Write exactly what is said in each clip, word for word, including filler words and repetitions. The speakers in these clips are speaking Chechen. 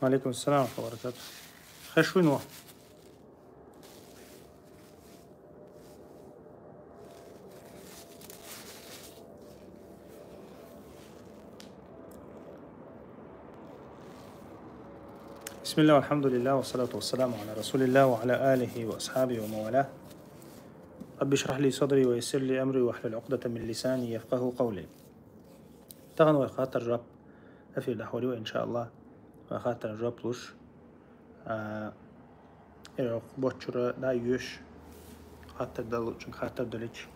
وعليكم السلام ورحمة الله وبركاته. Хеш вуй, ну. بسم الله والحمد لله والصلاة والسلام على رسول الله وعلى آله وأصحابه ومن والاه. رب اشرح لي صدري ويسر لي أمري واحلل عقدة من لساني يفقهوا قولي. Тахан вай хаттар жоп эфирда хьори вай, иншааллах. Вай хаттар жоп луш. А, э, бочура да юш. Хаттар далучун, хаттар далич.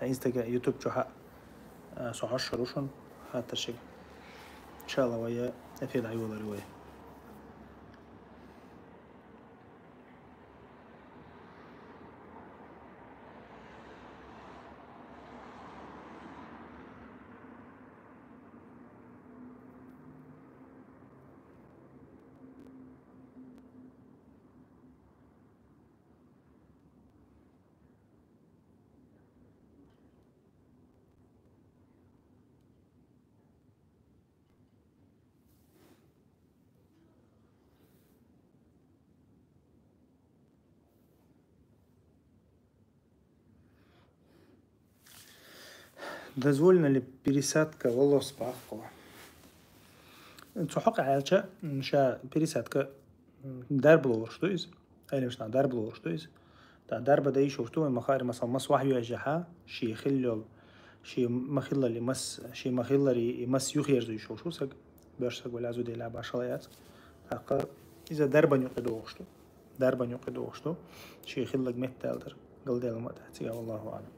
Да Instagram, YouTube чуха. А, со хаш рушун. Хаттар шик. Иншааллах, вай эфирда юлар вай. Дозволена ли пересадка волос в паху? Цу хьакъ аьлча, м, ша пересадка, м, дарба лоруш ду иза. Айлам шна дарба лоруш ду иза. Та дарба да йиш йолуш ду, вай ма хаара, масала, мас вахь йоьжжахьа, ши хиллол, ши ма хиллали мас, ши ма хиллари и мас юхерзу йиш йолуш ду саг, боьрша саг вала зу дела башала яц. ТӀаккха иза дарбан юкъе догӀуш ду. Дарбан юкъе догӀуш ду. Ши хиллаг меттаьлдар. Галдела ма тӀа цига, валлаху аълам.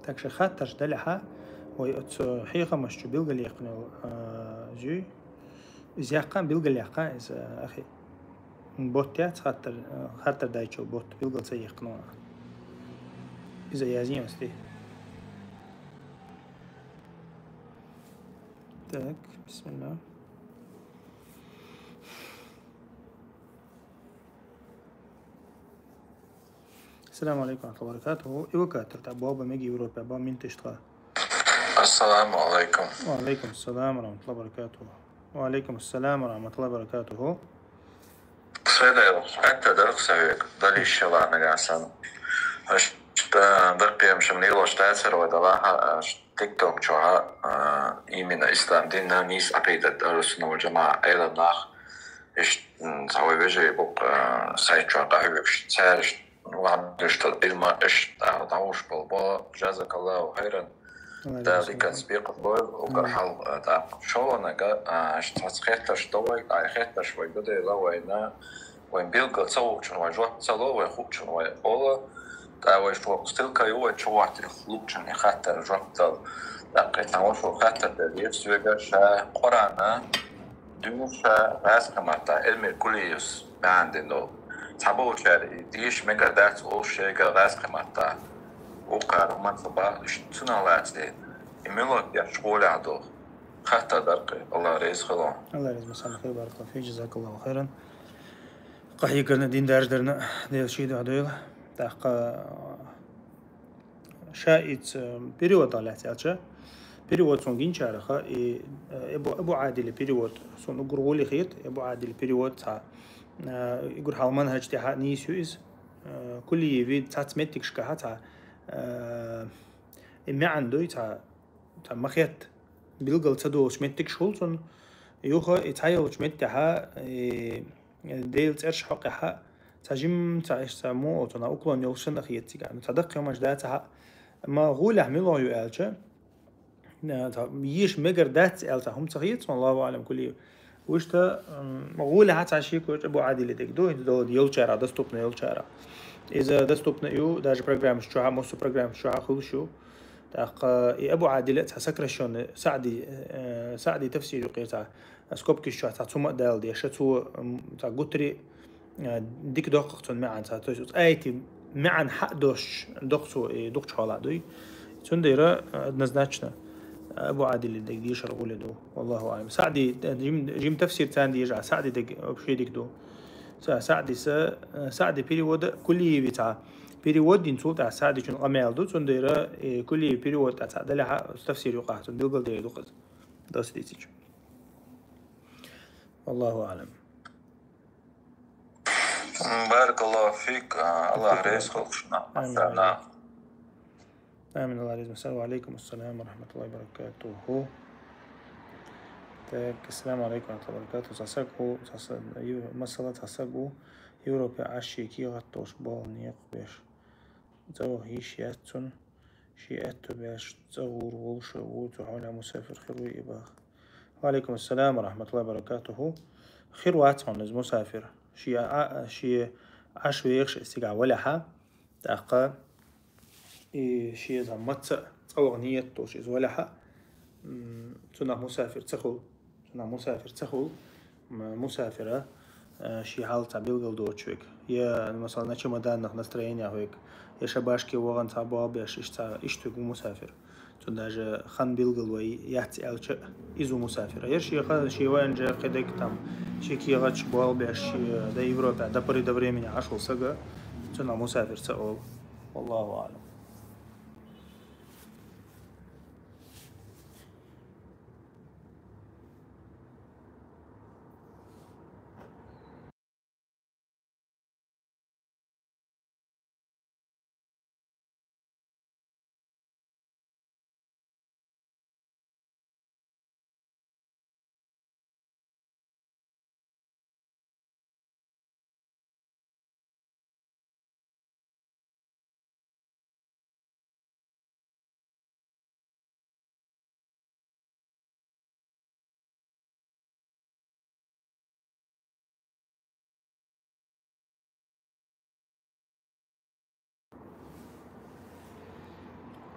Так ша хаттарш далехьа, вай оцу хьехамаш чу билгалъяьккхина йолу, а, зуьй. Иза яккхана, билгалъяьккхина иза, ахи. Бот яц хаттар, а, хаттар дайчу бот билгал ца яьккхина вана. Иза язйина сти. Так, бисмилла. السلام عليكم ورحمة الله وبركاته. Эвакуатор тӀа боба мега Европе, ба минташ тха. السلام عليكم. وعليكم السلام ورحمة الله وبركاته. وعليكم السلام ورحمة الله وبركاته. Седел, хӀетта дарх савек, дали шала нагасан. Аш, э, даккхем шим лилош тасар ва далаха, аш, TikTok чуха, э, именно ислам динна нийс акъидат, Ахлу Сунна вал Джамаа, Ӏелам нах, иш, м, цхьа вай вежарий букъ, э, сайт чуха къахьуьгуш, цаьраш, вахьдуш тал илма, иш, э, дӀавуш бол, бо, джазакаллаху хайран. Дала диканца бекхам бойла, уггар хьалха, э, тӀаккха. ШолгӀанага, э, аш цхьацца хеттарш до вай, ай хеттарш вай гудайла вайна, вайн билггал ца волчун вай жоп ца ло, вай хуучун вай ола, тӀа вай шо стилка ю, вай чу ваттарх лучун и хаттар жоп дала. ТӀаккха и цхьа вашо хаттар дер веш соьга ша Къуръана, дуьйна ша гӀаскхи матта, Эльмир Кулиевс баьхьна дина долу. Цхьаболчара и деша мегар дац олуш шайга гӀаскхи матта. Вукхара хӀуманца бахаш цунах лаца дена. И муьлхха деш гӀолехь долу. Хаттар даркхи, Аллах реза хило. Аллах реза, масалла хир, баракаллаху фик, джазакаллаху хайран. Къахьегарна, дин даржадарна, Дела ший дуьхьа дойла. ТӀаккха ша ица перевод лаьцна аьлча, перевод сон гинчараха, и, э, Эбу, Эбу Ӏадили перевод сон угур гӀоле хета, Эбу Ӏадили перевод цхьа, э, угур хьал манхӀаж тӀехьа нийса ю иза, э, Кулиеви цхьацца меттигашкахьа цхьа, э, и маьӀна дуй цхьа, цхьа ма хетта, билгал ца долуш меттигаш хуьлу цунна. Юха и цхьайолчу меттехьа, и Делан цӀерш хьокъехьа, цхьа жим, цхьа иштта, цхьа муха оцунах уклон йолуш санна хета цигахь. Ну, цхьа даккхий хӀуманаш дац ахьа. Ма гӀолехь мила ю аьлча, э, цхьа еша мегар дац аьлла цхьа хӀума ца хета, Аллаху аълам кулли. Вуьшта, м, гӀолехьа цхьа шеко Эбу Ӏадили дерг ду, хӀинца долу йолчара, доступно йолчара. Иза доступно ю, даже программаш чохьа, массо программаш чохьа хуьлуш ю. ТӀаккха и Эбу Ӏадили цхьа сокращённый Саъди, э, Саъди тафсир ю кхин цхьа. Скобкаш чохь цхьа цума а дала деша, цо, м, цхьа гутари, э, дика доккхах цунна маьӀна цхьа. То есть, оцу айти маьӀна хьа а дош доккха цо, и дукхачу хьолахь дуй. Цундела, э, однозначно, э, Абу Ӏадили дерг дешар гӀуле ду. Валлаху аълам. Саъди, э, жим, жим тафсир царна дежа, Саъди дерг вообще дика ду. Ца, Саъди са, э, Саъди перевода Кулиеви цхьа. Перевод дин цул тӀаьхьа сади чун къамел ду, цундера, э, кулли перевод тӀа ца дале ха, тафсир юкъа, цун билгал дей ду къаз. Дос дицич. Валлаху алам. Баракаллаху фик, а, Аллах рез холкшна. Амин. Амин. Аллах рез. Ассаламу алейкум, ассаламу рахматуллахи баракатуху. Так, ассаламу алейкум рахматуллахи баракатуху. Сасагу, саса-, ю-, масала сасагу. Европе аши ки гаттош бол, не кубеш. ЦӀавах йиш яц цун, ши аьтту беш, цӀагӀур волуша ву, цу хьуна мусафир хир ву и бах. Ва алейкум ассалам ва рахматуллахи ва баракатуху. Хир вац хьуна из мусафир. Ши а, а, ши Ӏаш вехаш из цига валяха. ТӀаккха и ши заммаца цӀавах ният долуш из валяха. М, цунах мусафир ца хул. Цунах мусафир ца хул, м-, мусафира, э, ши хьал ца билгал доцу век. Я, масала, на чемоданах настроениях век, я шабашке вогӀан ца бобеш, иш ца, иш тугу мусафир. Цун даже хан билгал вай яц аьлча, изу мусафир. Я ши ха-, ши вайн же кедек там, ши кигачу бобеш, ши, э, да Европе, да пори до времени ашул сага, цунах мусафир ца ол. Валлаху алам.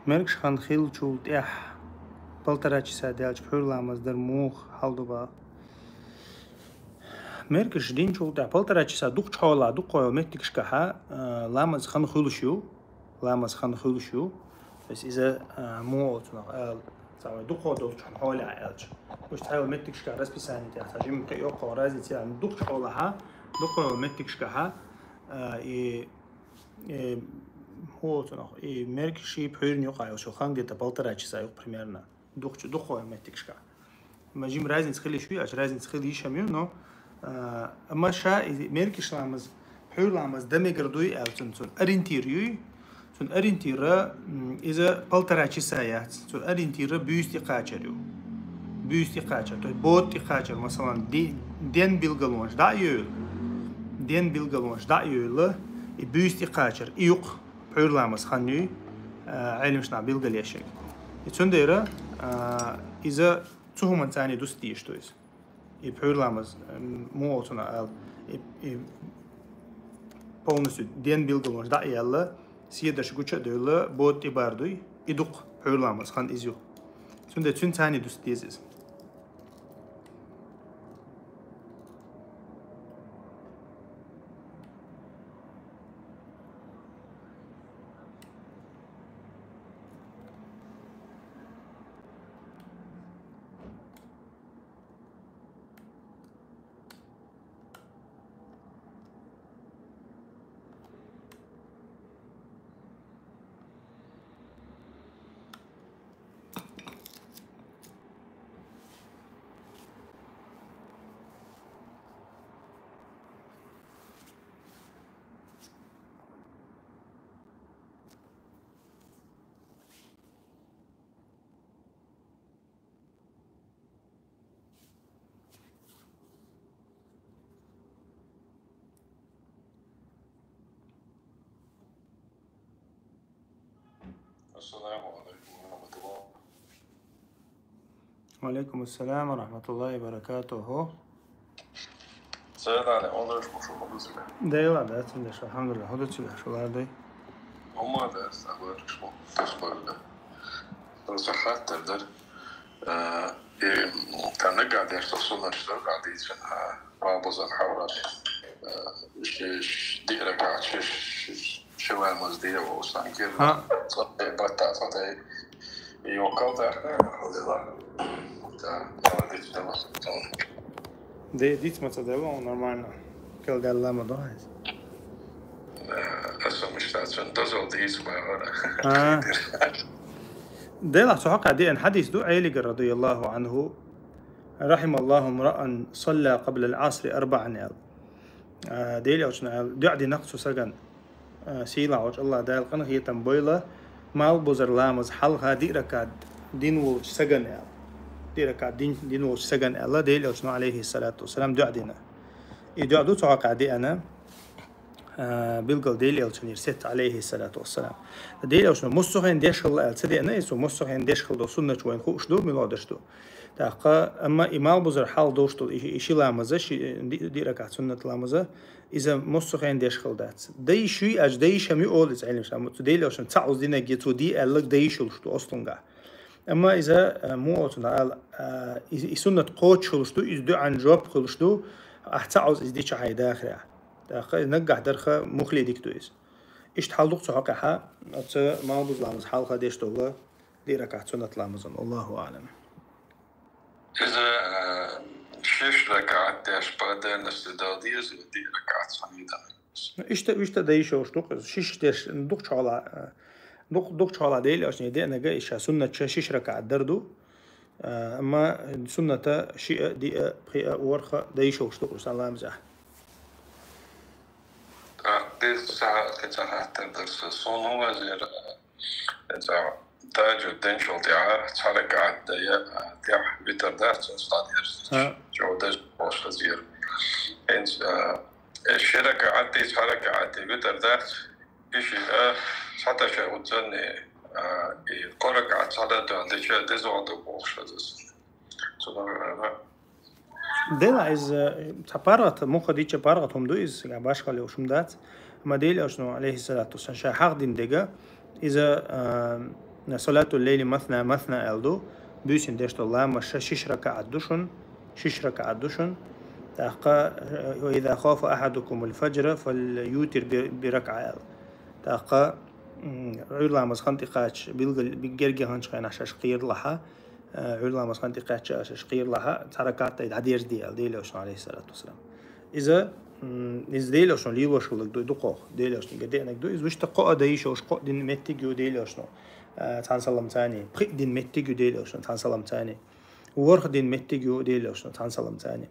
Мергаш хан хилчул тӀехь полтора часа даьлча пхьуьр ламаз дар мух хьал ду бах. Мергаш динчул тӀехь полтора часа дукхачу хьола, дукхойла меттигашкахьа, а, ламаз хан хуьлуш ю. Ламаз хан хуьлуш ю. То есть иза, а, мух оцунах, а, ца вай дукхо долчу хьан хьола аьлча. Уж цхьайла меттигашка расписание тӀехь, ца жим кхе йоккхо разница, а, дукхачу хьолахьа, дукхойла меттигашкахьа, а, и Э, хӀу оцунах, и мерг ши пхьуьйрна юкъа йолчу хан где-то полтора часа юкъа примерно. Духчу, духхо меттигашка. Ма жим разница хила йиш ю, аьлча разница хила йиш хӀама ю, но, а, амма ша и мерг иш ламаз, пхьуьйр ламаз да мегар дуй аьлла цун, цун ориентир юй. Цун ориентира, м, иза полтора часа яц. Цун ориентира буьйса тӀекхачар ю. Буьйса тӀекхачар. То есть бод тӀекхачар, масалан, ди-, ден билгалонаш дӀа а йойла. Ден билгалонаш дӀа а йойла, и буьйса тӀекхачар. И юкъ пхьуьйр ламаз хан юй, а, Ӏелимаш нах билгалъеш. И цундела, а, иза цу хӀуманца цхьаьна дус дийш, то есть. И пхьуьйр ламаз, м, муха оцунах аьлла, и, и полностью ден билгалонаш дӀа а яьлла, седарш гуча а девлла, бод тӀебар дуй, и дукха пхьуьйр ламаз хан иза ю. Цундела цуьнца цхьаьна дус деза иза. Ассаламу алейкум ва рахматуллах. Ва алейкум ассалам ва рахматуллахи ва баракатуху. Сайдали, онраш мушу худуциле. Дейла, да, цундеш, алхамдулилла, худуциле, шулар дой. Ома да, сабар, шмо, тасбарда. Сахаттар дар. Э, и, м, тана гадеш, то сунаш дар, гадичен, а, бабузан хаврат. Э, ш-, ш-, диракат, ш-, ш-, ш-, шевамаз дия, о, сангир. Ха. Цотай, бата, цотай. И окал да, э, да, молодец, да, вот. Де, диц маца дела, он нормально. Кел дела ма до, айс. Э, это самое, Цун дозал дийца бахьара. А. Делахь цу хьокъехь деана хьадис ду, Ӏелигара, радияллаху анху: «رحم الله امرأ صلى قبل العصر أربعا», аьлла. А, Делан Элчано аьлла, дуьхьа дина-кх цу сагана, а, сийлахь волчу АллахӀ Дала къинхетам бойла, малхбузера ламаза хьалха диъ ракаӀат дина волчу сагана аьлла. Диъ ракаӀат дин-, дина волчу сагана аьлла, Делан Элчано, алейхиссалату вассалам, дуьхьа дина. И дуьхьа ду цу хьокъехь деана, а, билггал Делан Элчанера сетта, алейхиссалату вассалам. Делан Элчано муссо а хенахь деш хилла аьлла ца деана, иза муссо а хенахь деш хилла долу суннаташ вайна хууш ду, муьлха деш ду. ТӀаккха, амма и малхбузера хьалха долуш долу и, и ши ламаза, ши, ди-, диъ ракаӀат суннат ламаза, иза муссо а хенахь деш хилла дац. Дайш юй аьлча, дайш а ма ю олу иза Ӏеламнаха, амма цу Делан Элчано цхьаъ уза динарг я цо де аьлларг дайш йолуш ду ослунгахь. Амма иза, а, муха оцунах ала, а, и, и суннат кхочуш хуьлуш ду, иза дуьхьан жоп хуьлуш ду, ахь цхьаъ уза иза дича хьайн дахарехь. ТӀаккха иза наггахь дарх муххале дика ду иза. Иштта хьал ду-кх цу хьокъехь, оцу малхбуза ламаза хьалха деш долу диъ ракаӀат суннат ламазан. Аллаху аълам. Иза, а, шиш ракаӀат деш, по отдельности дала деза, диъ ракаӀат санна дала деза. Ну, иштта, иштта дайш йолуш ду-кх иза. Шиш деш, дукхачу хьолахь, а, дукх-, дукхачу хьолахь Делан Элчано деанарг, и ша суннаташ шиш ракаӀат дар ду. А, амма сунната шиъ а, диъ а, пхиъ а, ворхӀ а дайш йолуш ду-кх иза ламазехь. ТӀаккха деза ца, кхин цхьа хаттар дара сан. Суна хӀун везира, иза тахӀажжуд динчул тӀаьхьа цхьа ракаӀат дан, а, тӀехь витр дац, цунна схьадерзича. ХӀаъ. ЧӀогӀа деза бохуш хезира. ХӀинца, а, э, ши ракаӀатий, цхьа ракаӀатий витр дац, и шиъ а, цхьа ташаххуд санна, а, и кхо ракаӀат схьадан дуьхьал дича деза ду бохуш хеза сан. Цунах, а, Делахь иза, э, цхьа паргӀат, муха дича паргӀат хӀума ду иза, цигахь башхалла йолуш хӀума дац. Амма Делан Элчано, алейхиссалату вассалам, ша хьахдина дерг, иза, а, «Салатул лейли масна масна» аьлла ду, буьйсанна деш долу ламаз ша шиш ракаӀат ду шуна, шиш ракаӀат ду шуна. ТӀаккха, э, «Ва иза хафа ахьадукумул фаджра фальютир би-, би ракаӀа» аьлла. ТӀаккха, м, Ӏуьйра ламаз хан тӀекхача, билггал герга ханчу хенахь шаьш кхералахь, а, Ӏуьйра ламаз хан тӀекхаьчча шаьш кхералахь, цхьа ракаӀат дай дӀадерзаде аьлла Делан Элчано, алейхиссалату вассалам. Иза, м, иза Делан Элчано лелош хилларг ду, дукхох, Делан Элчанера деанарг ду. Иза вуьшта кхоъ а дайш йолуш, кхоъ дина меттиг ю Делан Элчано, а, цхьана салам царний. Пхиъ дина меттиг ю Делан Элчано, цхьана салам царний. ВорхӀ дина меттиг ю Делан Элчано, цхьана салам царний.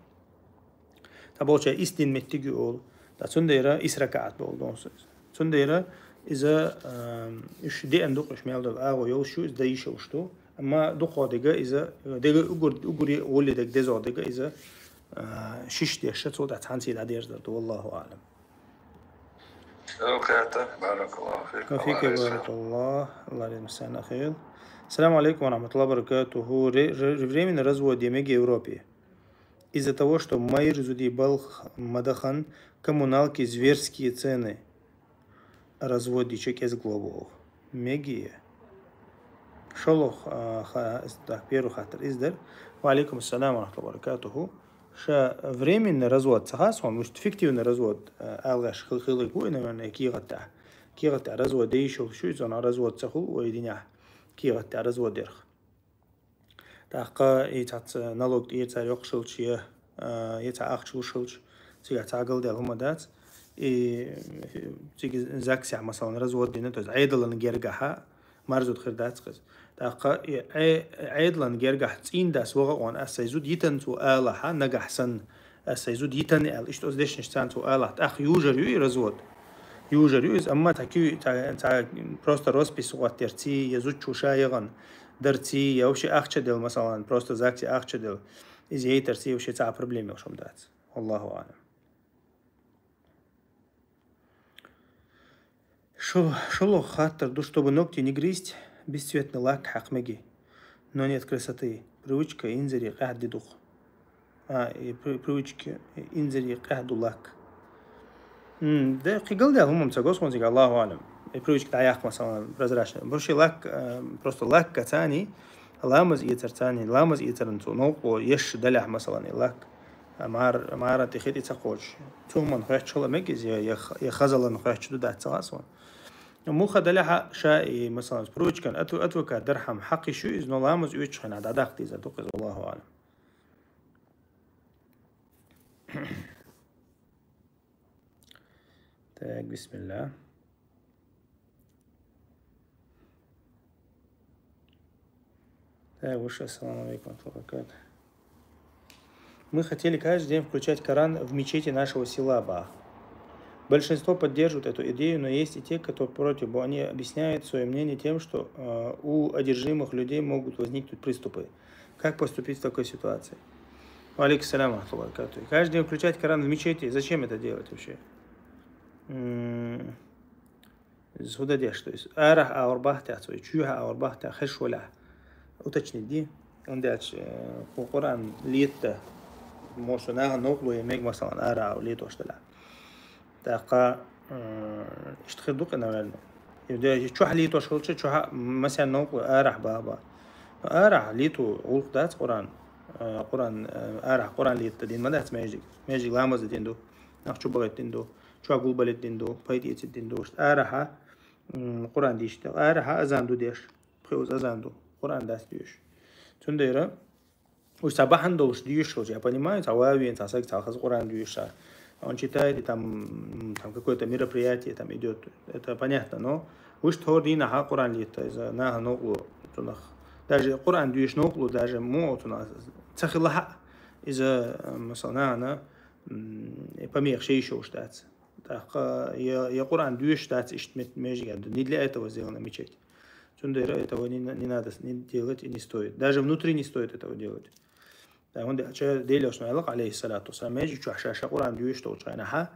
Цхьаболчара исс дина меттиг ю олу. Ткъа цундела исс ракаӀат боху донус иза. Цундела иза, ам, уьш деана ду-кх, уьш мел долу агӀо йолуш ю, иза дайш йолуш ду. Амма дукхох дерг иза, дерг угур, угуре а гӀоле дерг, дезох дерг иза, а, шиш деш, цул тӀаьхьа цхьаьнций дӀадерзадар ду, валлаху аълам. Окей, баракаллаху фик. Ва фика баракаллах. Аллах реза хила. Салам алейкум ва рахматуллахи ва баракатуху. Ре-, ре-, временный развод я мега Европе. Из-за того, что майр зудий балх мадахан, коммуналки, зверские цены. Развод дича кӀезиг ло боху. Меги. ШолгӀа, а, ха-, так, первый хаттар иза дара. Ва алейкум ассалам ва рахматуллахи ва баракатуху. Ша временный развод ца хаьа суна, муьста фиктивный развод, а, ала гӀерташ хил-, хиларг бу и, наверное, кехат тӀехь. Кехат тӀехь развод де йиш йолуш ю, иза, развод ца хуьлу вай динехь. Кехат тӀехь развод ярх. ТӀаккха и цхьацца налог тӀера цара йоккхуш хилча, я, а, я цхьа ахча луш хилча, цигахь цхьа галдаьлла хӀума дац. И цига ЗАГСехь, масалан, развод дина, то есть Ӏедалан гергахьа марзо хир дац-кх иза. ТӀаккха и Ӏе-, Ӏедалан гергахь цӀийндас ваха а вон, ас сайн зуда йитан цо алахьа, нагахь санна, ас сайн зуда йитан аьлла, иштта оцу дешнаш царна цо алахь, тӀаккха южар ю и развод. Южар ю иза, амма цхьа куьй-, цхьа, цхьа просто роспись гӀоттарций, я зудчо ша яхана дарций, я вообще ахча делла, масалан, просто ЗАГСе ахча делла. Иза яйтарций вообще цхьа а проблема йолуш хӀума дац. Валлаху аълам. Шу-, шолгӀа хаттар ду, чтобы ногти не грызть, бесцветный лак хьакха меги. Но нет красоты. Привычка инзаре къаьхьа ди ду-кх. А, и при-, привычка инзаре къаьхьа ду лак. М, де, кхин галдаьлла хӀума ца го суна цигахь, Аллаху аълам. И привычка дӀаяккха, масалан, прозрачный. Вообще лак, э, просто лак кацани, ламаз эцарцани, ламаз эцаран цо новкъарло еш далехь, масалан, и лак. А мар-, мара тӀе хи тӀе ца кхочуш. Цу хӀуманна хоьттуш хила мега иза, я, я х-, я хазалан хоьттуш ду дац ца хаьа суна. Муха далехьа ша и, масалан, привычкан адв-, адвокат дархьама хьакхиш ю иза, но ламаз оьцучу хенахь дӀадаккха дезар ду-кх иза, Аллаху аълам. Так, бисмилла. Да, выше, ассаламу алейкум ва рахматуллахи ва баракатух. Мы хотели каждый день включать Коран в мечети нашего села Бах. Большинство поддерживают эту идею, но есть и те, кто против. Они объясняют свое мнение тем, что э, у одержимых людей могут возникнуть приступы. Как поступить в такой ситуации? Ва алейкум салам ва рахматуллахи ва баракатух. Каждый день включать Коран в мечети. Зачем это делать вообще? М, Из хӀуда деш, то есть, арахьа авар бахьтехь, цо чуьхьа авар бахьтехь хеш валахь. Уточнить ди. Онда аьлча, э, хӀу Къуръан летта, может, нахана новкъарло е мега, масалан, арахьа летош далахь. ТӀаккха, э, иштта хир ду-кх, наверное. И де, чохь летош хилча, чохь масен новкъарло арахьа баха ба. Арахьа лето гӀуллакх дац Къуръан. Э, Къуръан, э, арахьа Къуръан летта дин ма дац маьждиг. Маьждиг ламаз дин ду. Нах чу бахийта дин ду. Чохь гулбалийта дин ду. Пайда эцийта дин ду. Арахьа, м, Къуръан дийшта. Арахьа азан ду деш. Пхи уз азан ду. Къуръан дац доьшуш. Цундела уж цхьа бахьана долуш доьшуш хилча, я понимаю, цхьа ван вена, цхьа саг, цхьа хаза Къуръан доьшуш. Он читает, и там, м, там какое-то мероприятие там идёт. Это понятно, но уж тхьовра дийнахьа Къуръан летта, иза нахана новкъарло цунах. Даже Къуръан доьшуш новкъарло, даже муха цунах ца хилахь а, иза, э, масала, нахана, м, и помеха шайша йолуш дац. ТӀаккха я, я Къуръан доьшуш дац иштта мет-, маьждиг а ду. Не для этого сделана мечеть. Цундела этого не, на- не надо с- не делать и не стоит. Даже внутри не стоит этого делать. ТӀаккха хӀунда аьлча Делан Элчано аьлла-кх, алейхиссалату вассалам, маьждиг чохь ша, ша Къуръан доьшуш долчу хенахь,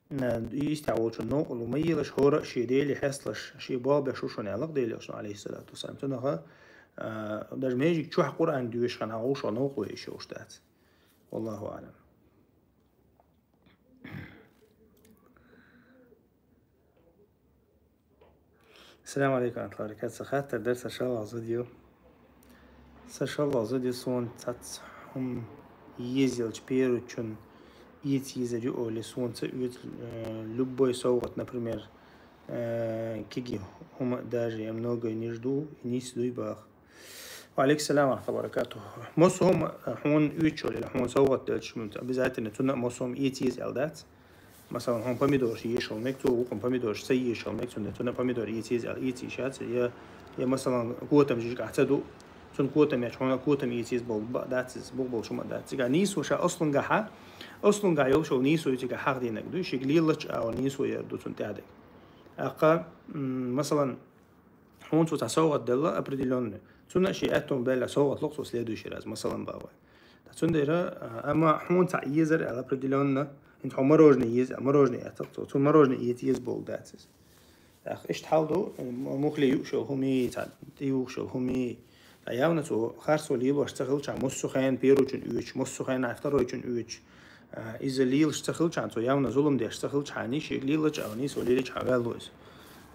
э, и истехь волчун новкъарло ма елаш, хӀора а шен Деле хьесталаш, шен болх беш ву шуна аьлла-кх Делан Элчано, алейхиссалату вассалам. Цунах, э, даже маьждиг чохь Къуръан доьшуш хенахь гӀуш новкъарло йиш йолуш дац. Валлаху аӀлам. Ассаламу алейкум ва рахматуллахи ва баракатух. Сан хаттар дара, сан шалгӀа зуда ю. Сан шалгӀа зуда ю, суна цхьацца хӀума еза елча, первичун эца езар ю олий, суна ца оьцу, э, любой совгӀат, например, э, кегий хӀума, даже я многое не жду, и нийса дуй боху. Ва алейкум салам ва рахматуллахи ва баракатух. Массо а хӀума, э, хьуна оьцуш йолу, хьуна совгӀат делча, обязательно цунна а массо а хӀума эца еза аьлла дац. Масалан, хьуна помидораш езаш хила мега, цо вукхунна помидораш ца езаш хила мега, цунна, цунна помидор эца еза аьлла, эца йиш яц, я, я, масалан, котам жижиг Ӏа ца ду, цунна котам еча, хьуна котам эца еза боху бакъ дац иза, боху болуш хӀума дац. Цигахь нийсо ша аслунгахьа, аслунгахь йолуш йолу нийсо цигахь хьахдийнарг ду, шига лелача а нийсо яр ду цунна тӀаьхьадерг. ТӀаккха, м, масалан, хьуна цо цхьа совгӀат делла определённый. Цунна а шен аьтту баьлла совгӀат ло-кх цо следующий раз, масалан, боху вай. Ткъа цундела, а, амма хьуна цхьаъ езар аьлла определённо, хӀинца хьо мороженое еза, мороженое эцна-кх цо, цунна мороженое эца еза боху дац иза. ТӀаккха иштта хьал ду, м-, мухле юуш йолу хӀумий, цхьа тӀе юуш йолу хӀумий. Ткъа явна цо харцо лелош ца хилчахь, массо а хенахь первичун оьцуш, массо а хенахь второйчун оьцуш, а, иза лелаш ца хилчахь, цо явна зулам деш ца хилчахьана, шега лелача а нийсо лелича а ваьлла иза.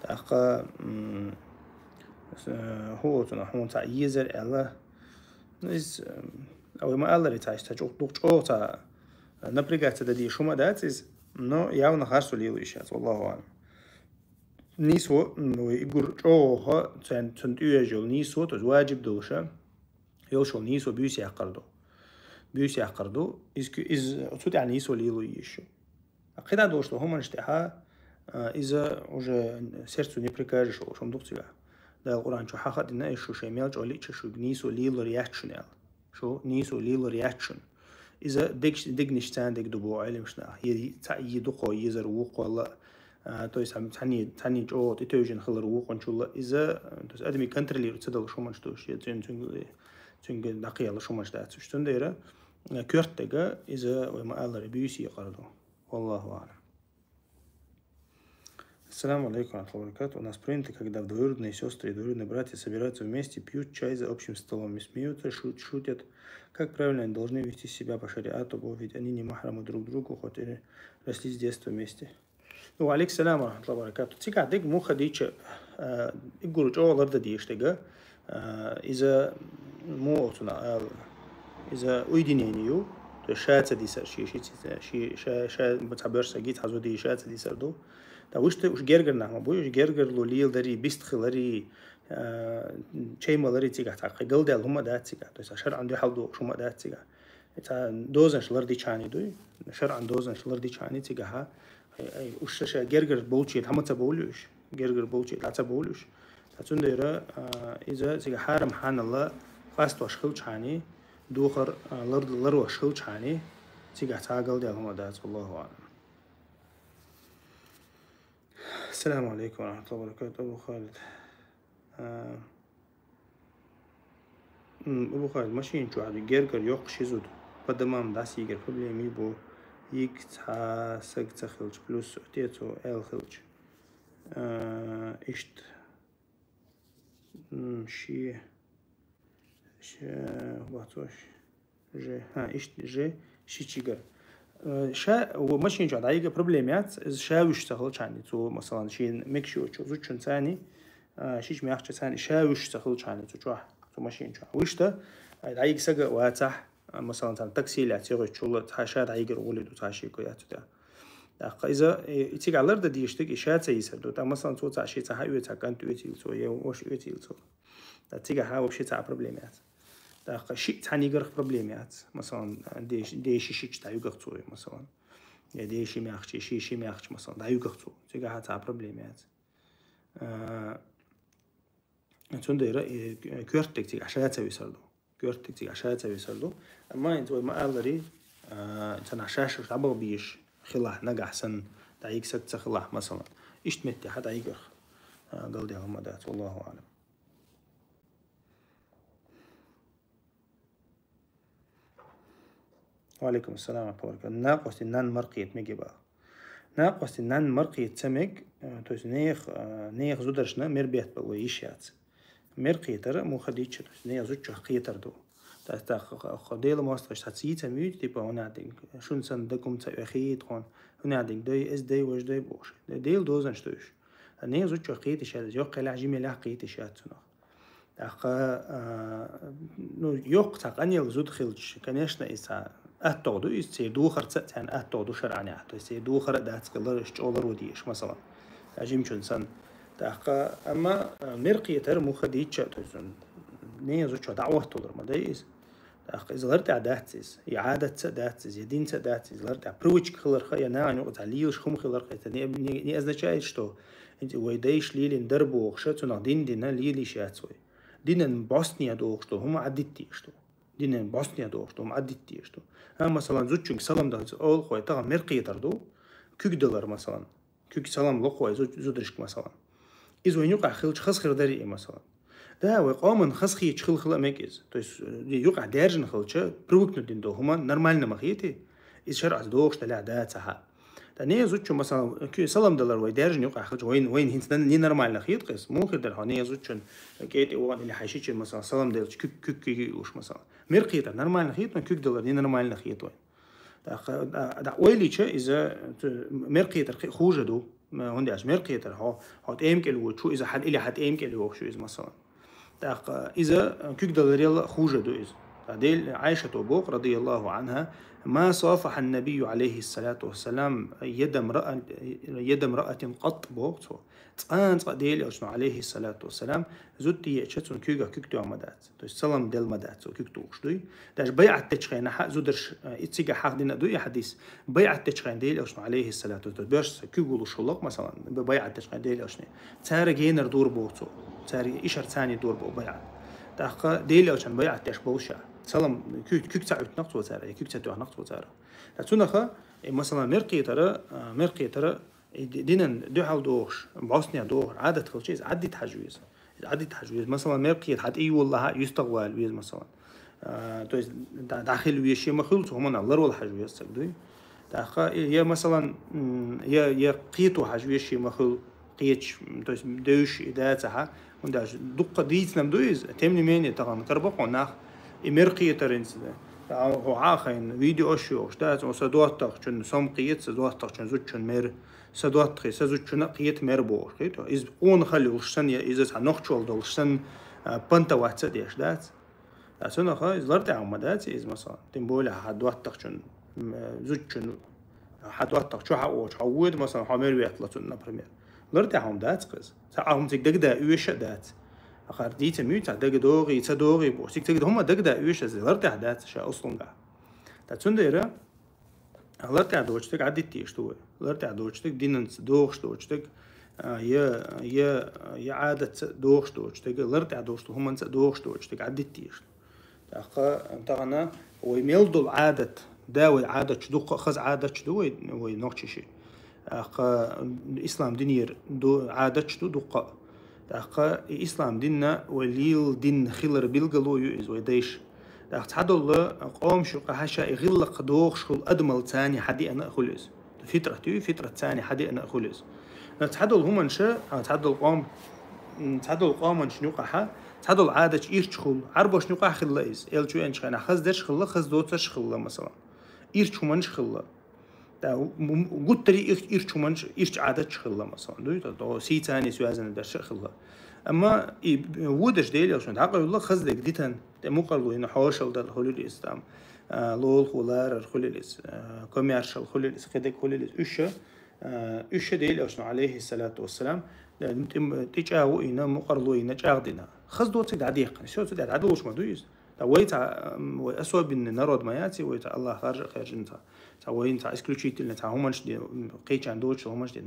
ТӀаккха, м, с-, э, хӀун оцунах хьуна цхьаъ езар аьлла. Иза, м, вай ма-аллара, цхьа иштта чӀогӀа дукха чӀогӀа цхьа напрягаться дан дезаш хӀума дац иза, но явна харцо лело йиш яц, валлаху аӀлам. Нийсо, м, вай и гур чӀогӀа хьо, цуьнан, цунна тӀеоьжна йолу нийсо, то есть ваджиб долуша, йолуш йолу нийсо буьйса яккхар ду. Буьйса яккхар ду, иза ку-, иза, цу тӀехь нийсо лело йиш ю. КхидӀа долуш долу хӀуманаш тӀехьа, а, иза уже сердцу не прикажешь олуш хӀума ду-кх цигахь. Дала Къуръан чу хьаха а дина, шу шайн мел чӀогӀа лиъча, шуьга нийсо лелор яц шуна аьлла. Шу нийсо лелор яц шуна. Иза дегаш-, дегнаш царна дег ду боху Ӏеламнаха. Е-, цхьаъ е дукхо езар вукхо ла, а, то есть, цхьанне, цхьанне чӀогӀа тӀетевжина хилар вукхунчул а. Иза, то есть, адамий контролировать ца долуш хӀуманаш ду, я цуьнан, цуьнга, цуьнга дӀакхелаш хӀуманаш дац уьш. Цундела, а, коьртаниг иза, вай ма-аллара, буьйса еккхар ду. Валлаху аӀлам. Ассаламу алейкум ва рахматуллахи ва баракатух. У нас принято, когда двоюродные сестры и двоюродные братья собираются вместе, пьют чай за общим столом и смеются, шу-, шутят. Как правильно они должны вести себя по шариату, бо ведь они не махрамы друг другу, хоть и росли с детства вместе. Ва алейкум салам ва рахматуллахи ва баракатух. Цигахь дерг муха дийча, а, и гур чӀогӀа лардан дезаш дерг, а, иза муха оцунах ала, иза уединение ю, то есть ша ца дисар, ши, ши, ши, ша, ша, цхьа боьрша саг, цхьа зуда, ша ца дисар ду. Ткъа вуьшта уьш гергара нах ма бу, уьш гергарло леладари, бистхилари, а, чай малари цигахь цхьа кхин галдаьлла хӀума а дац цигахь, то есть шарӀан дуьхьал догӀуш хӀума а дац цигахь. Цхьа дозанаш лардичхьана дуй, шарӀан дозанаш лардичхьана цигахьа, ай, ай, уьш ша гергара болче дӀа ма ца бовлу уьш, гергара болче дӀа ца бовлу уьш. Ткъа цундела, а, иза цига хьарам хьаналла, къастош хилчхьани, духар, а, лар-, ларош хилчхьани, цигахь цхьа галдаьлла хӀума дац, Аллаху аӀлам. Ассаламу алейкум ва рахматуллахи ва баракатух, Абу Халид. А, м, Абу Халид, машина чохь гергара йоккхуш ши зуда. По домам дӀасаигар проблема бу, йиг цхьа саг ца хилча, плюс отец аьл хилча. А, иштта, м, ши, ши, бацош, же, ха, иштта же, ши чигар. Э, ша, во, машина чохь дӀайига проблема яц, иза ша вуьш ца хилчхьани, цо, масалан, шен мегаш йоцу зудчун цани, а, шича мягча цани, ша вуьш ца хилчхьани, цу чохь, цу машина чохь. Вуьшта, а, дӀайига сага вацахь, а, масалан, царна такси лаьцна йогӀучул, цхьа ша дӀайигар гӀули ду, цхьа шеко яц цу тӀехь. ТӀаккха иза, э, и цигахь ларда дийшдаг, и ша ца йисар ду. ТӀаккха, масалан, цо цхьа ши цхьа хьа оьцу, цхьа кӀант оьцийла цо, е ваша оьцийла цо. ТӀаккха цигахь вообще цхьа проблема яц. ТӀаккха шиъ цхьаьна йигарх проблема яц. Масалан, деши, деши шича дӀаюгах цо, масалан. Я деши мягча, ши, ши мягча, масалан, дӀаюгах цо. Цигахь цхьа проблема яц. А, цундела, э, коьртаниг цигахь ша ца висар ду. Коьртаниг цигахь ша ца висар ду. Амма хӀинца вай ма-аллари, а, цхьана ша шуьш дӀабаха безаш хилахь, нагахь санна, дӀайига саг ца хилахь, масалан. Иштта меттехь дӀайигарх, а, галдаьлла хӀума дац, Аллаху аӀлам. Ва алейкум ассалам ва рахматуллахи ва баракатух. Накъостий нанна мара кхета мегий бах. Накъостий нанна мара кхета ца мег, э, то есть нехан, э, нехан зударшна мер бетта бала вай йиш яц. Мер кхетар муха дича, то есть нехан зудчух кхетар ду. То есть, так, х-, х-, Делан мостагӀчо цхьа цийца муьйта, типа, хӀунда динг, шун санна дагум ца оьхийта хьуна, хӀунда динг дай, эс дай, вож дай бохуш. Делан дозанаш ду уьш. Нехан зудчух кхеташ яц, йоккхаллехь, жималлехь кхеташ яц цунах. ТӀаккха, а, ну, йоккха цхьа къанъелла зуда хилча, конечно, иза цхьа аттагӀа ду, иза церан духарца а царна аттагӀа ду шарӀанехь. То есть церан духар а дац хилар, уьш чӀогӀа ларо дезаш, масалан, цхьа жимачун санна. ТӀаккха, амма, а, мер кхетар муха дича, то есть, м, нехан зудчух дӀа а отталур ма дай иза. ТӀаккха иза лар тӀехь дац иза, я Ӏадатца а дац иза, я динца а дац иза, лар тӀехь привычка хиларха, я нахана юкъа цхьа лелаш хӀума хиларха, это не, не, не означает, что вай дайша лелийна дар бохуша, цунах дин дина лелийш яц вай. Динан бӀостанехьа догӀуш ду хӀума Ӏадитта дезаш ду. Динан бӀостанехьа догӀуш ду хӀума Ӏадитта дезаш ду. А, масалан, зудчуьнга салам дала олу хой, тахана мер кхетар ду, куьг далар, масалан. Куьг салам ло хой зу-, зударшка, масалан. Иза вайн юкъахь хилча хаза хир дарий, масалан. Да, вай къоман хаза хеташ хила хила а мег иза. То есть, э, юкъахь даьржина хилча, привыкнуть дина долу хӀума нормально ма хетий? Иза шарӀаца догӀуш далахь, да, ца хьа. Ткъа нехан зудчун, масалан, куь-, салам далар вай даьржина юкъахь хилча, вайн, вайн хӀинца нан-, не нормально хета-кх иза. Муха хир дара хьо нехан зудчун кӀетӀе вахана или хьайн шичун, масалан, салам делча куьг, куьг, куьг юуш, масалан. Мер кхетар нормально хета, но куьг далар не нормально хета вайн. ТӀаккха, а, а, ойла йича, иза, т-, мер кхетар кхин а хуже ду. М, хӀунда аьлча мер кхетар хьо, хьо тӀема кӀел воьдуш ву иза, хьан, или хьан тӀема кӀел йогӀуш ю иза, масалан. ТӀаккха иза, а, куьг даларел а хуже ду иза. Ткъа Дел-, Ӏайшато боху, радияллаху анхьа: «Ма сафахьа ан-набийю, алейхиссалату вассалам, яда мраат-, яда мраатин къатт», боху цо. Цкъа а, цкъа а Дела Элчано, алейхиссалату вассалам, зуда тӀееача цунна куьйгах куьг тоьхна ма дац. То есть салам делла ма дац, цо куьг тухуш дуй. Даже байӀат дечу хенахь а зударш, э, и цигахь хьахдина а ду и хьадис. БайӀат дечу хенахь Дела Элчано, алейхиссалату вассалам, боьрша куьг вулуш хӀуллакх, масалан, б-, байӀат дечу хенахь Дела Элчане. Цара генар дур боху цо. Цара ишар царний дур боху байӀат. ТӀаккха Дела Элчан байӀат деш болуш а. Салам, куьг, куьг ца Ӏуьттинарх цо цара, я куьг ца тоьхнарх цо цара. Ткъа цунаха, э, масалан, мер кхетара, э, мер кхетара, И ди-, динан дуьхьал дохуш, бӀоснехь дохуш, Ӏадат хилча, иза Ӏаддита хьажа веза. Иза Ӏаддита хьажа веза. Масала, мер кхета хьан тӀе йолалахьа, юьстах вала веза, масала. А, то есть, да-, дӀахила веза ма хуьлу, цу хӀуманах ларвала хьажа веза ца дуй. ТӀаккха, я, масалан, м, я, я кхето хьажа веза ма хуьлу, кхеташ, м, то есть, девзаш и да ца хьа, хӀунда аьлча дуккха дийцинарг ду иза, тем не менее, тахана карабо хьо нах, и мер кхетаринца, а, хьо хьахайна, видеош йохуш, да, цу са доттагӀчун, со-м кхета, са доттагӀчун, зудчун мер, Са доттагӀий, са зудчунна а кхета мер бохуш, кхета. Иза къонахалла йолуш санна, я иза цхьа нохчалла долуш санна, а, понтоваться а деш дац. Ткъа цунаха иза лар тӀехь хӀума дац иза, масала. Тем более хьан доттагӀчун, м, э, зудчун, хьан доттагӀа чу хьан очу, хьан воьду, масала, хьо мер веттала цунна, например. Лар тӀехь хӀума дац-кх иза. Цхьа а хӀума цига дагада оьшу а дац. Ахар дийца муьйца дагадогӀий, ца догӀий бохуш. Цига, цига хӀума дагада оьшу иза, лар тӀехь дац ша услунгахь. Ткъа цундела Лар тӀехь доцу стаг Ӏаддитта дезаш ду вай. Лар тӀехь доцу стаг, динанца догӀуш доцу стаг, а, я, я, я Ӏадатца догӀуш доцу стаг, лар тӀехь доцу хӀуманца догӀуш доцу стаг Ӏаддитта дезаш ду. ТӀаккха тахана вай мел долу Ӏадат, да, вай Ӏадаташ дуккха а хаза Ӏадаташ ду вай, вай нохчаши. ТӀаккха ислам динера ду Ӏадаташ ду дуккха а. ТӀаккха и ислам динна вай лела дин хилар билгало ю иза вай дайша. ТӀаккха цхьадолу къомаш юкъахь ша и гӀиллакх дохуш хуьлу адамал царна хьадеана а хуьлу иза. Фитрат ю, фитрат царна хьадеана а хуьлу иза. Но цхьадолу хӀуманаш, а, цхьадолу къом-, м, цхьадолу къоманашна юкъахь, цхьадолу Ӏадаташ ирча хуьлу, Ӏарбошна юкъахь хилла иза. Элча веанчу хенахь хаза дерш хилла, хаза доцурш хилла, масала. Ирча хӀуманаш хилла. Да, м-, м-, гуттарий ир-, ирча хӀуманаш, ирча Ӏадаташ хилла, масала. Дуй, то, то, сий царна связана дерш а хилла. Амма и водаш Делан шун дӀакъевлла хаза дерг дитан, тӀе мукъарло йина хьошалла дала хуьлийла иза там, а, лолахо ларар хуьлийла иза, а, комаьршалла хуьлийла иза, кхидерг хуьлийла иза. Уьш ша, а, уьш ша Делан элчано, алейхиссалату вассалам, тӀе-, тӀе-, тӀечӀагӀо йина, мукъарло йина, чӀагӀдина. Хаза доцург дӀадехкина. Всё, цу тӀе дӀадолуш ма ду иза. Ткъа вай цхьа, м, вай особенный народ ма яц, вай цхьа Аллах харжа а хаьржина цхьа, цхьа вайна цхьа исключительно цхьа хӀуманаш де, м, кхечарна доцуш хӀуманаш де,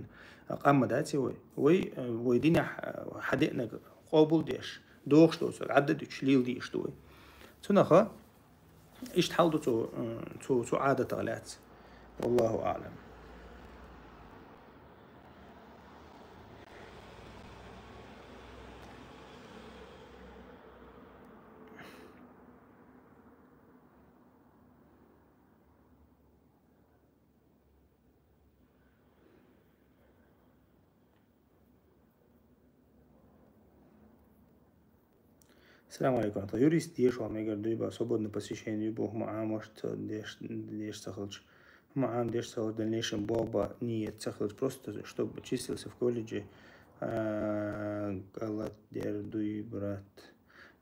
а, къам ма дац вай. Вай, э, вай динехь, э, хьадеанарг къобал деш, дохуш доцург Ӏадда дуьтуш лела дезаш ду вай. Цунаха иштта хьал ду цу, э, цу, цу Ӏадатах лаьцна. Валлаху аӀлам. Салам алейкум. Юрист дешал мегар дуй ба, свободное посещение ю бу, хӀума Ӏамош ца деш, деш ца хилча. ХӀума Ӏам деш ца хилча, дальнейшем бо ба ниет ца хилча, просто чтобы числился в колледже, а, галат дер дуй, брат.